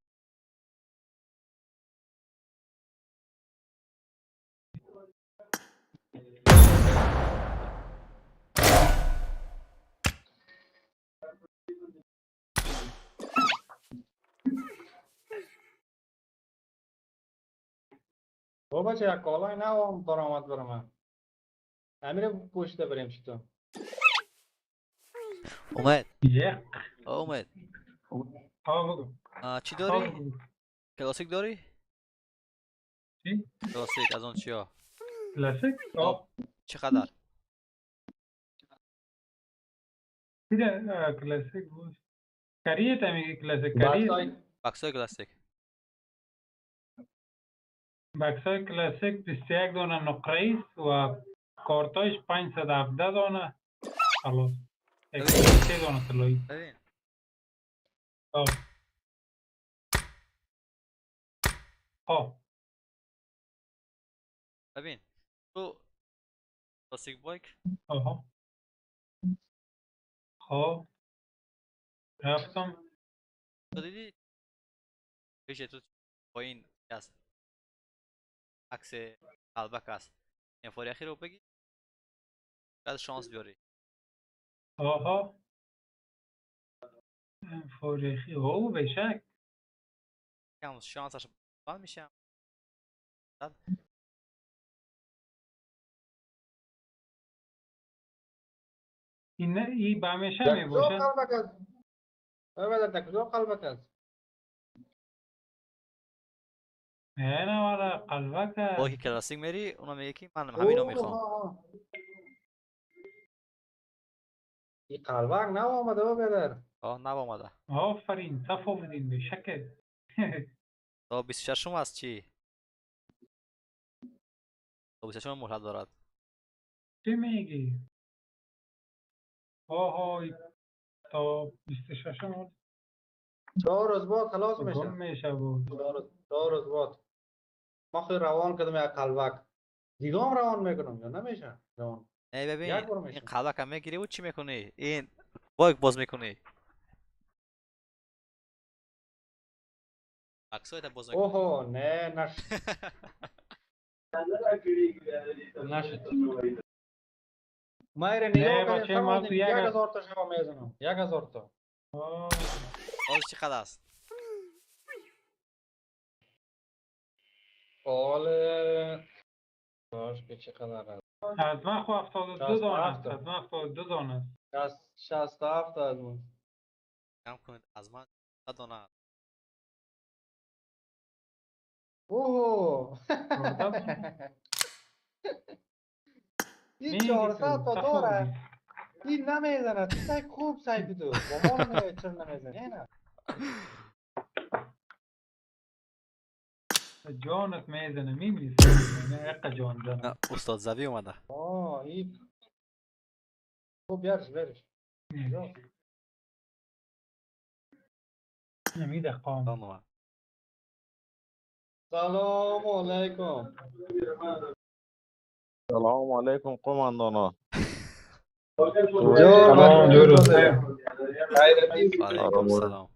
بابا چه کالای نه برآمد برام. امیر پشت بریم چطور؟ اومد. اومد. چی داری؟ کلاسیک داری؟ چی؟ کلاسیک از اون چیا؟ کلاسیک؟ آه. چقدر؟ کلاسیک بود. کریه تا میگی کلاسیک کریه؟ بکسای کلاسیک. بکسای کلاسیک 21 دانه نقره است و کارتایش 517 دانه. خلاص. 103 دانه طلایی. ببین. آه. آه. ببین تو کلاسیک بایک. آها. خب رفتم. تو دیدی؟ پیش تو با این است. عکس قلبک است. این فوری اخیر رو بگی. بعد شانس بیاری. آها. این فوری اخیر او بشک. کم شانسش بند میشه. این ای به همیشه در می کجا باشه. قلبک است؟ برادر، در کجا قلبک است؟ نه والا قلبک با که کلاسیک میری اونا میگه که من همینو میخوام. اوه. این قلبک نو آمده برادر. آه، نو آمده. آفرین، صفا بودین به شکل. تا 26 است چی؟ تا 26 مهلت دارد. چی میگی؟ آهای، تا 26 4 روز بعد خلاص میشه. گم میشه بود. 4 روز، 4 روز بعد ما خود روان کردم یک قلبک دیگه هم روان میکنم یا نمیشه روان؟ ای ببین، یک بار این میشه. قلبک هم میگیری و چی میکنی؟ این باگ باز میکنی، عکسایت باز میکنی. اوه، نه، نشد، نشد. ما ایره نه، نگاه کردیم. بچه، ما فهمیدیم تو یک 1000 تا شما میزنم، 1000 تا. آه. باز چقدر است؟ حال باش که چقدر است؟ از من خو 72 دانه است. 67. از من 72 دانه است. 67 از من. کم کنید، از من دانه. اوه. 14 دانه. این میگی 400 تو تا صفا داره. بودی. این نمیزنه. تو سعی خوب سعی بدو با ما نمیاد. چرا نمیزنه؟ نه. جانت میزنه، میمیری. نه، اقا جان زنه. نه، استاد زوی اومده. آه، این خوب، بیارش، بیارش. نمیده قام. سلام اومد. سلام علیکم. سلام علیکم قماندانا. جور. سلام، درود. علیکم سلام.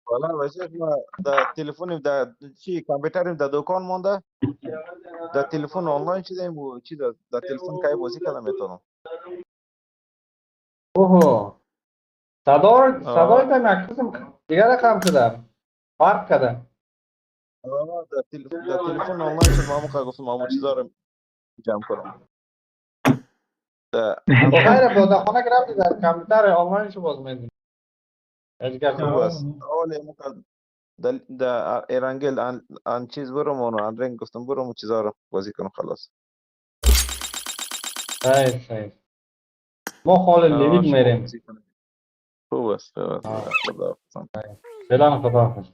والا بچه، ما در تلفن، در چی، کامپیوترم در دکان مانده، در تلفن آنلاین شدیم و چی، در تلفن کی بازی کردم میتونم. اوه، صدا صدای تم یک قسم دیگر رقم شده، فرق کرده. آه، در تلفن آنلاین شد. ما موقع گفتم ما چیزا رو جمع کنم در با غیر با در خانه که رفتی در کامپیوتر آنلاین شو باز میدی هیچ گپ. خوب است. اول موقع در ایرانگل آن چیز برم و آن رنگ گفتم برم و چیزا رو بازی کنم، خلاص. صحیح صحیح، ما خال لیویک شما میریم. بازی کنید. خوب است، خوب است. آه. خدا حافظ. فعلا خدا.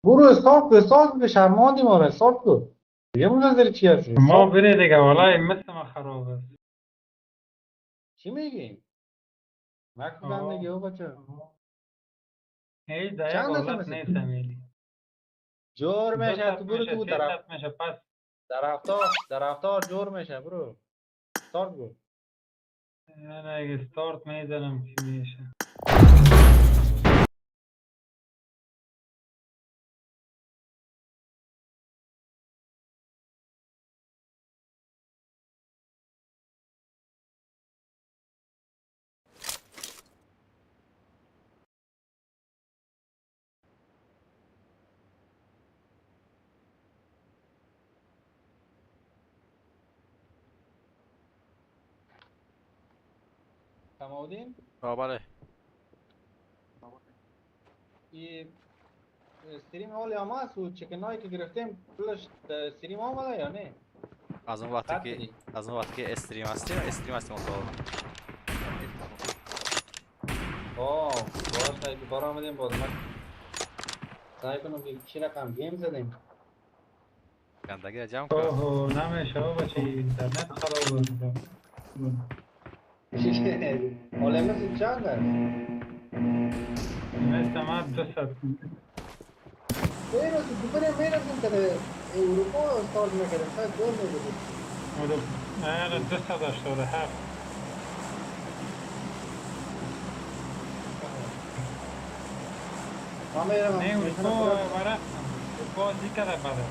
برو استارت کو، استارت کو، شرماندی ما رو. استارت کو دیگه، منتظر چی هستی؟ ما بره دیگه، والله مثل ما خراب است. چی میگی؟ مکن. آه. دیگه او بچه. هیچ در یک چند حالت دفعه نیست میلی. جور دو میشه. ساعت تو برو میشه، تو سه در ساعت میشه پس. در هفتار جور میشه. برو استارت کو. نه، اگه استارت میزنم چی میشه؟ کمال‌الدین. آه، بله. این stream حالی هم هست و chicken هایی که گرفتیم پولش در stream آمده یا نه؟ از اون وقتی قطع که دی. از اون وقتی که stream هستیم، stream هستیم تا آه، باش. اگه بار آمدیم باز من سعی کنم که چی رقم game زدیم. گندگی را جمع کن. اوه، نمیشه بابا، چی اینترنت خراب است. حالا مثل چند است؟ مثل ما 200. میرسیم دوباره، میرسیم که در اروپا استارت میکردیم، شاید جور میبودیم. نه، 287. ما میرم. نه، اروپا ورفتم، اروپا دیگه بده.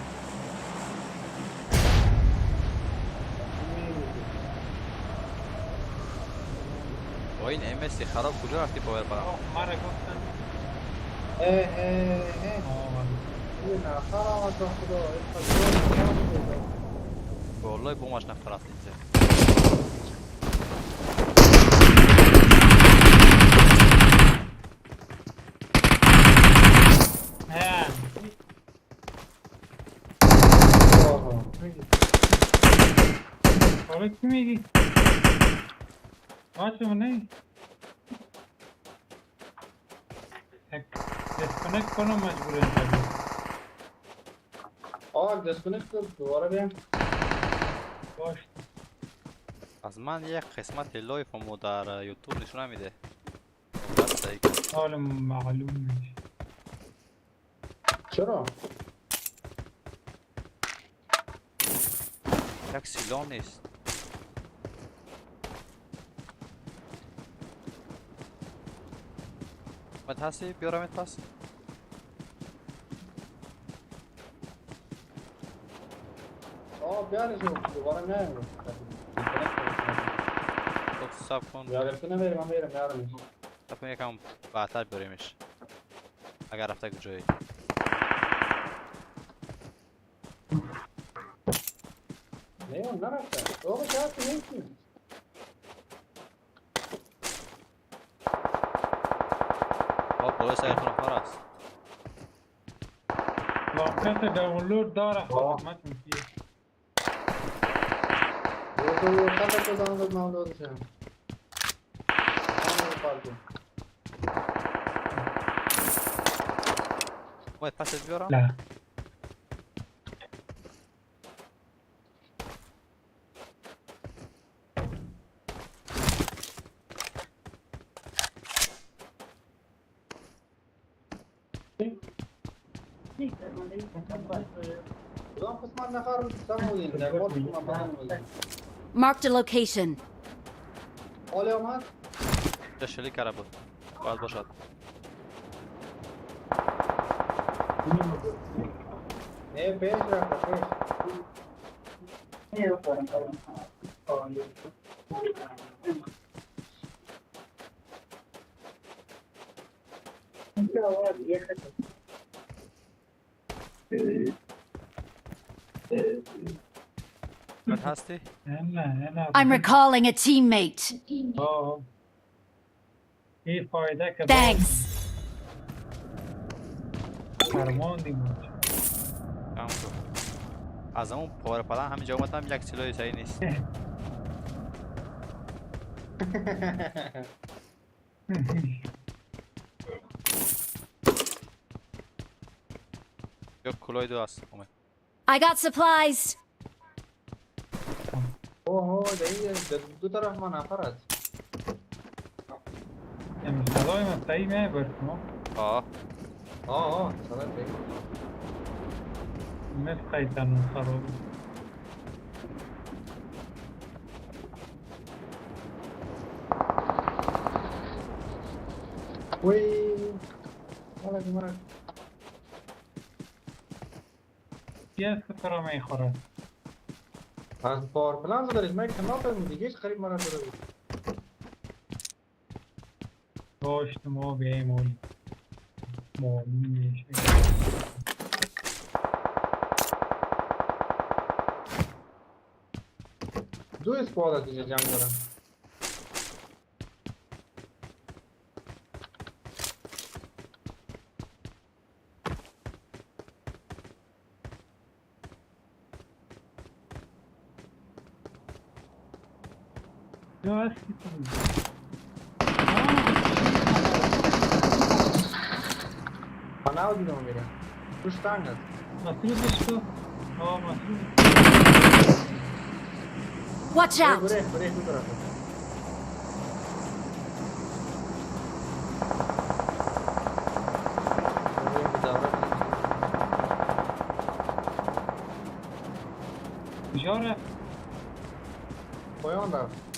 با این MS خراب کجا رفتی پاور برام؟ آه، مرا گفتن. اه اه اه. آه، یه نفر آمد با خدا این خدا نفر آمد. والله بومش نفر است اینجا. نه. آها. حالا چی میگی؟ باشه نه یک disconnect کنم مجبورم کردی. آه disconnect کن دوباره بیام. باش. از من یک قسمت live مو در یوتیوب نشون میده. باید صحیح کن. حالا معلوم میشه. چرا؟ یک سیلان نیست. باید هستی بیارمت پس. آه بیارش دوباره میایم. خب صبر کن. بیارش نمیرم، من میرم میارمش. صبر کن یکم بعدتر بیاریمش. اگر رفته جایی. نه اون نرفته. آقا چرا تو نیستی؟ آه بالای سر تو نفر است. واقعیت دانلود داره. آه. خدمتتون کیه؟ دو چند تا دانلود مانلود شه. آه، باید پست بیارم؟ نه. کدام قسمت نفر سم بودین؟ در بار شما بدن بودین. Marked a location. حالی آمد؟ اینجا شلیک کرده بود. باید باشد. نه پیش رفته پیش. باید هستی؟ نه نه نه. I'm recalling a teammate. آه. این فایده که Thanks. فرماندیم. کم کن. از اون power plan همینجا اومدم یک سیلای صحیح نیست. یا کلای دو است اومد. I got supplies. اوه در این در دو طرف ما نفر است. صدای من صحیح میاد بر شما؟ آه. آه آه صدای بگو. مثل قیتنون خراب. وی حالا که مرا کی است که تو را میخوره؟ از power plan زدنش من کنار دارم دیگه هیچ قریب مرا داره بود. باش ما بیایم اولی معلوم میشه. دو squad از اینجا جنگ دارن. کجا هستی تو؟ من نو دیدم میره. توش تنگ است. مصروفش کو. آه مصروف. Watch out! بره بره دو طرف. بریم به دوره. کجا رفت؟ پایان رفت.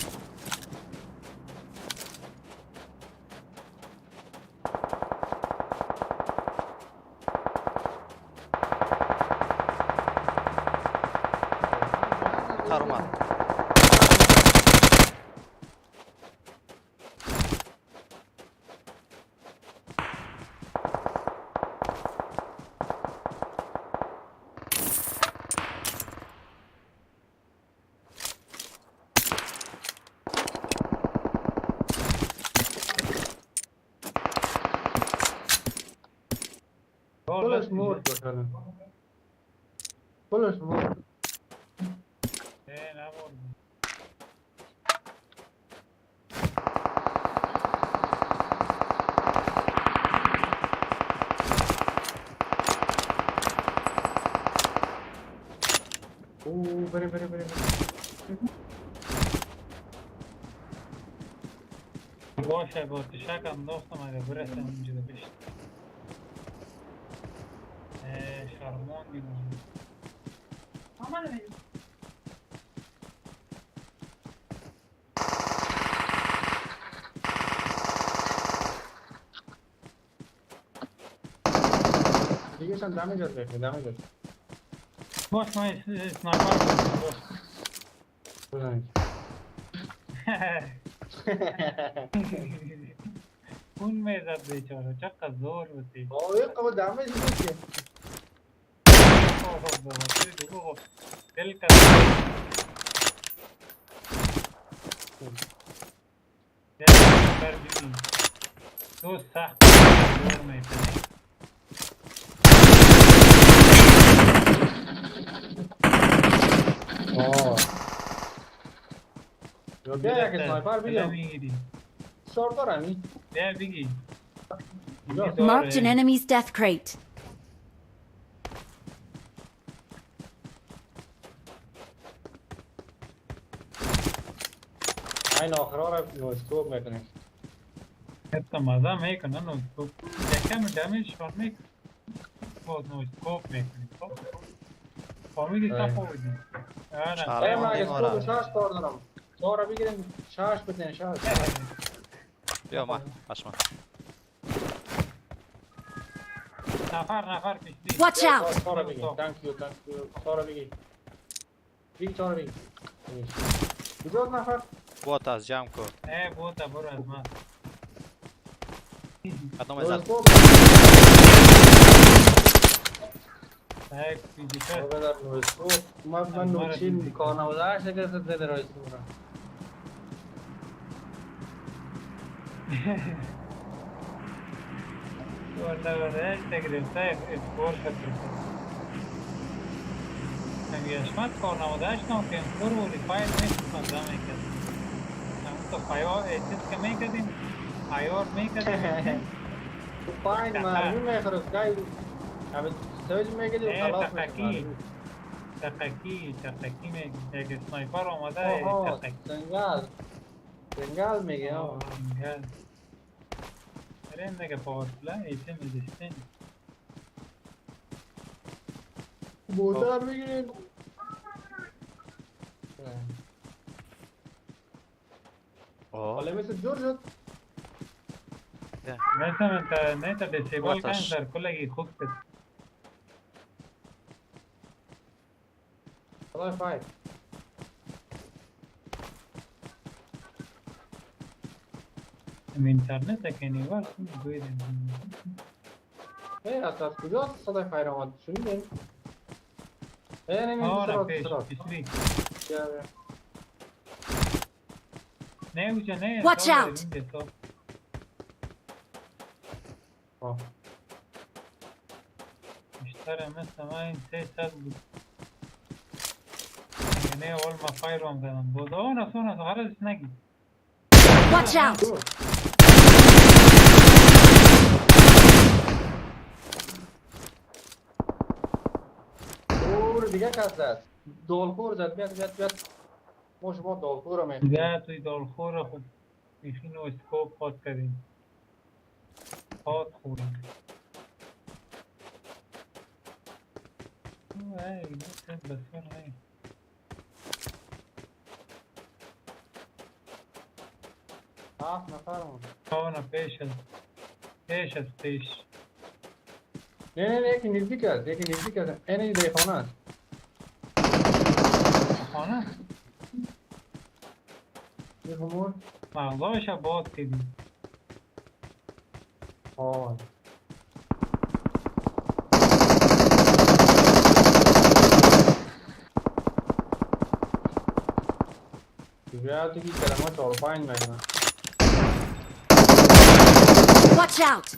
تر اومد. کلش مرد بخرم. کلش مرد. نه نمرد. او بره بره بره. باشه با تشک انداختم اگه برسم اونجا بشت. شرمان دیدم. دیگه شان damage بده damage. باش من sniper باش. بزنید. اون میزد بیچاره چقدر زور بودی. آه قبل damage بود که. اوه دل کا دل کر تو سخت زور میزنی. آه بیا یک sniper بگیر. شارت دارم این. بیا بگی. Marked an enemy's death crate. این آخرها را no scope میکنیم. حتی مزه میکنه no scope. یکم damage شان میکنه. باز no scope میکنیم. فامیلی تفاوتی. آره. من scope شش کار دارم. چهار بگیریم شش بتن شش. بیا ما پشما. نفر نفر پیش. Watch out. چهار بگیر. Thank you thank you. چهار بگیر. بگیر چهار بگیر. کجا نفر؟ بوت از جمع کن. اه بوت برو از من. قدم زد. من نوچین کار 98 گرفت زده رایس مورا. والله گرفته اسکور شد. همیشمت کار 98 نام که امکور و ریفایر نیست مزه میکرد. تو فایو چیز که میکردیم آیور میکردیم. تو پایین مرمی میخورد گای همه سویج میگیری و خلاص میشی. تقکی تقکی میگه یک اسنایپر آمده. تقکی سنگال سنگال میگه. سنگال بریم دیگه پاور پلی ایتم دستین بوتر بگیریم. حالا مثل جور شد. مثل من تا دیسیبل کن در کلگی خوب شد. والله فايت. اینترنت که نیوار گویدم. ای از کجا صدای فایر آمد؟ شنیدین؟ ای نه نه پیش پیش. نه اوجا نه. Watch out. بیشتر مثل من 300 بود. نه اول ما فایر هم زدم. بود آن اصلا غرض نگی. Watch out. اور دیگه کس زد. دالخور زد. بیاد بیاد بیاد. ما شما دالخور رو میخویم. نه توی دالخور خود میخین و اسکوپ پاد کردیم. پاد خوریم. ای بسیار نه. هفت نفرمون. آه پیش از پیش از پیش. نه نه نه یکی نزدیک است یکی نزدیک است. این دیگه خانه است. خانه؟ یه خمور؟ مغزایش باز کردیم. آه بیا دیگه کلمه 4 5 میکنه. Watch out!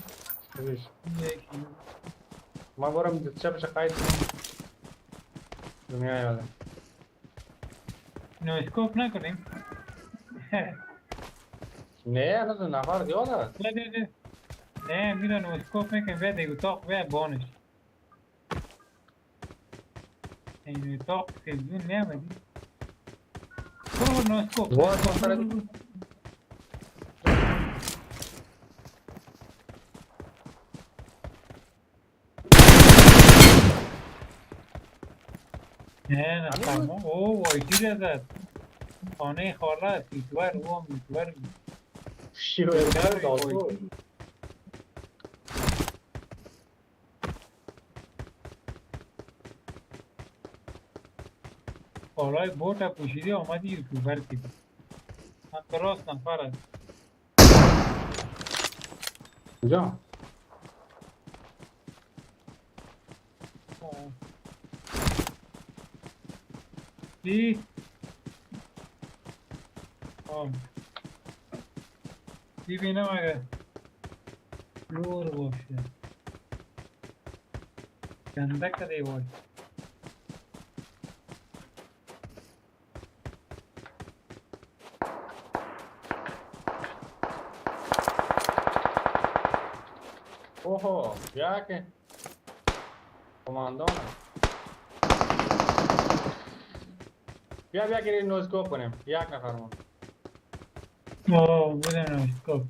ما برم چپش قید کنم. دنیا یادم. no scope نکنیم. نه هنوز نفر زیاد است. نه نه نه نه، میره no scope میکنیم، بیا دیگه اتاق، بیا بانش. این اتاق تلویزیون نیامدی. برو no scope. وای، نفر. نه نه، فرما او وایتی زد. خانه خاله است، یوتیوبر، او هم یوتیوبر بود. شیوه دادو. بالای بوت پوشیدی آمدی یوتیوبر دیدی. هم راست نفر است. کجا؟ آه. چی؟ آه. ببینم اگه لور باشه. گنده کده وای. اوه، بیا که کماندان. بیا بیا که no scope کنیم. یک نفر مون. آه، بودم no scope.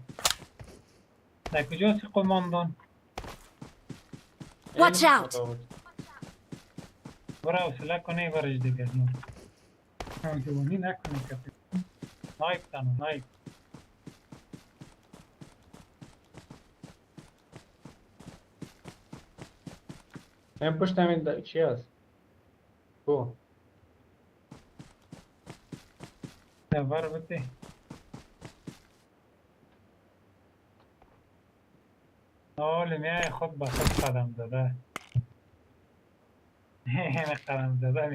در کجاست قماندان؟ Watch out! برو حوصله کنه برش دیگه. نه جوانی نکنه کسی. snipe تنها snipe. این پشت همین چی هست؟ کو؟ نفر بده. حال میای خود به خود قدم زده. قدم زده میای.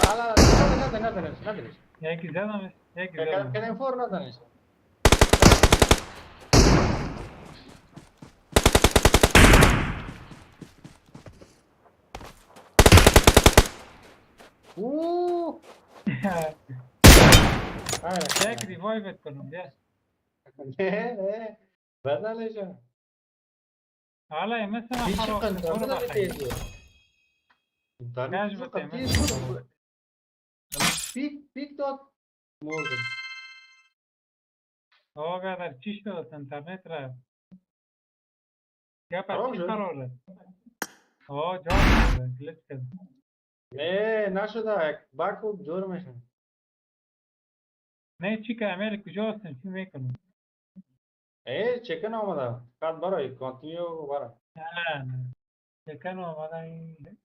لا لا، نزن نزنش نزنش. یکی زدمش، یکی زدم. کلم فور نزنش. اوه. یک revive ت کنم، بیا. نه نه، بزنش. حالا مثل هیچ خراب قنطار برو نداره. بخیر. تیز اینترنت نجم چقدر بده، تیز بود. پیک پیک داد، مردم. آقا در چی شد؟ اینترنت رفت. گپ از خراب چی شد؟ قراره؟ آه، جان شده، glitch کرد. نه، نشده، یک bug بود، جور میشه. نه، چی که امیل کجا هستن؟ چی میکنم؟ ای chicken آمده، فقط برای continue برای. نه نه، chicken آمده این.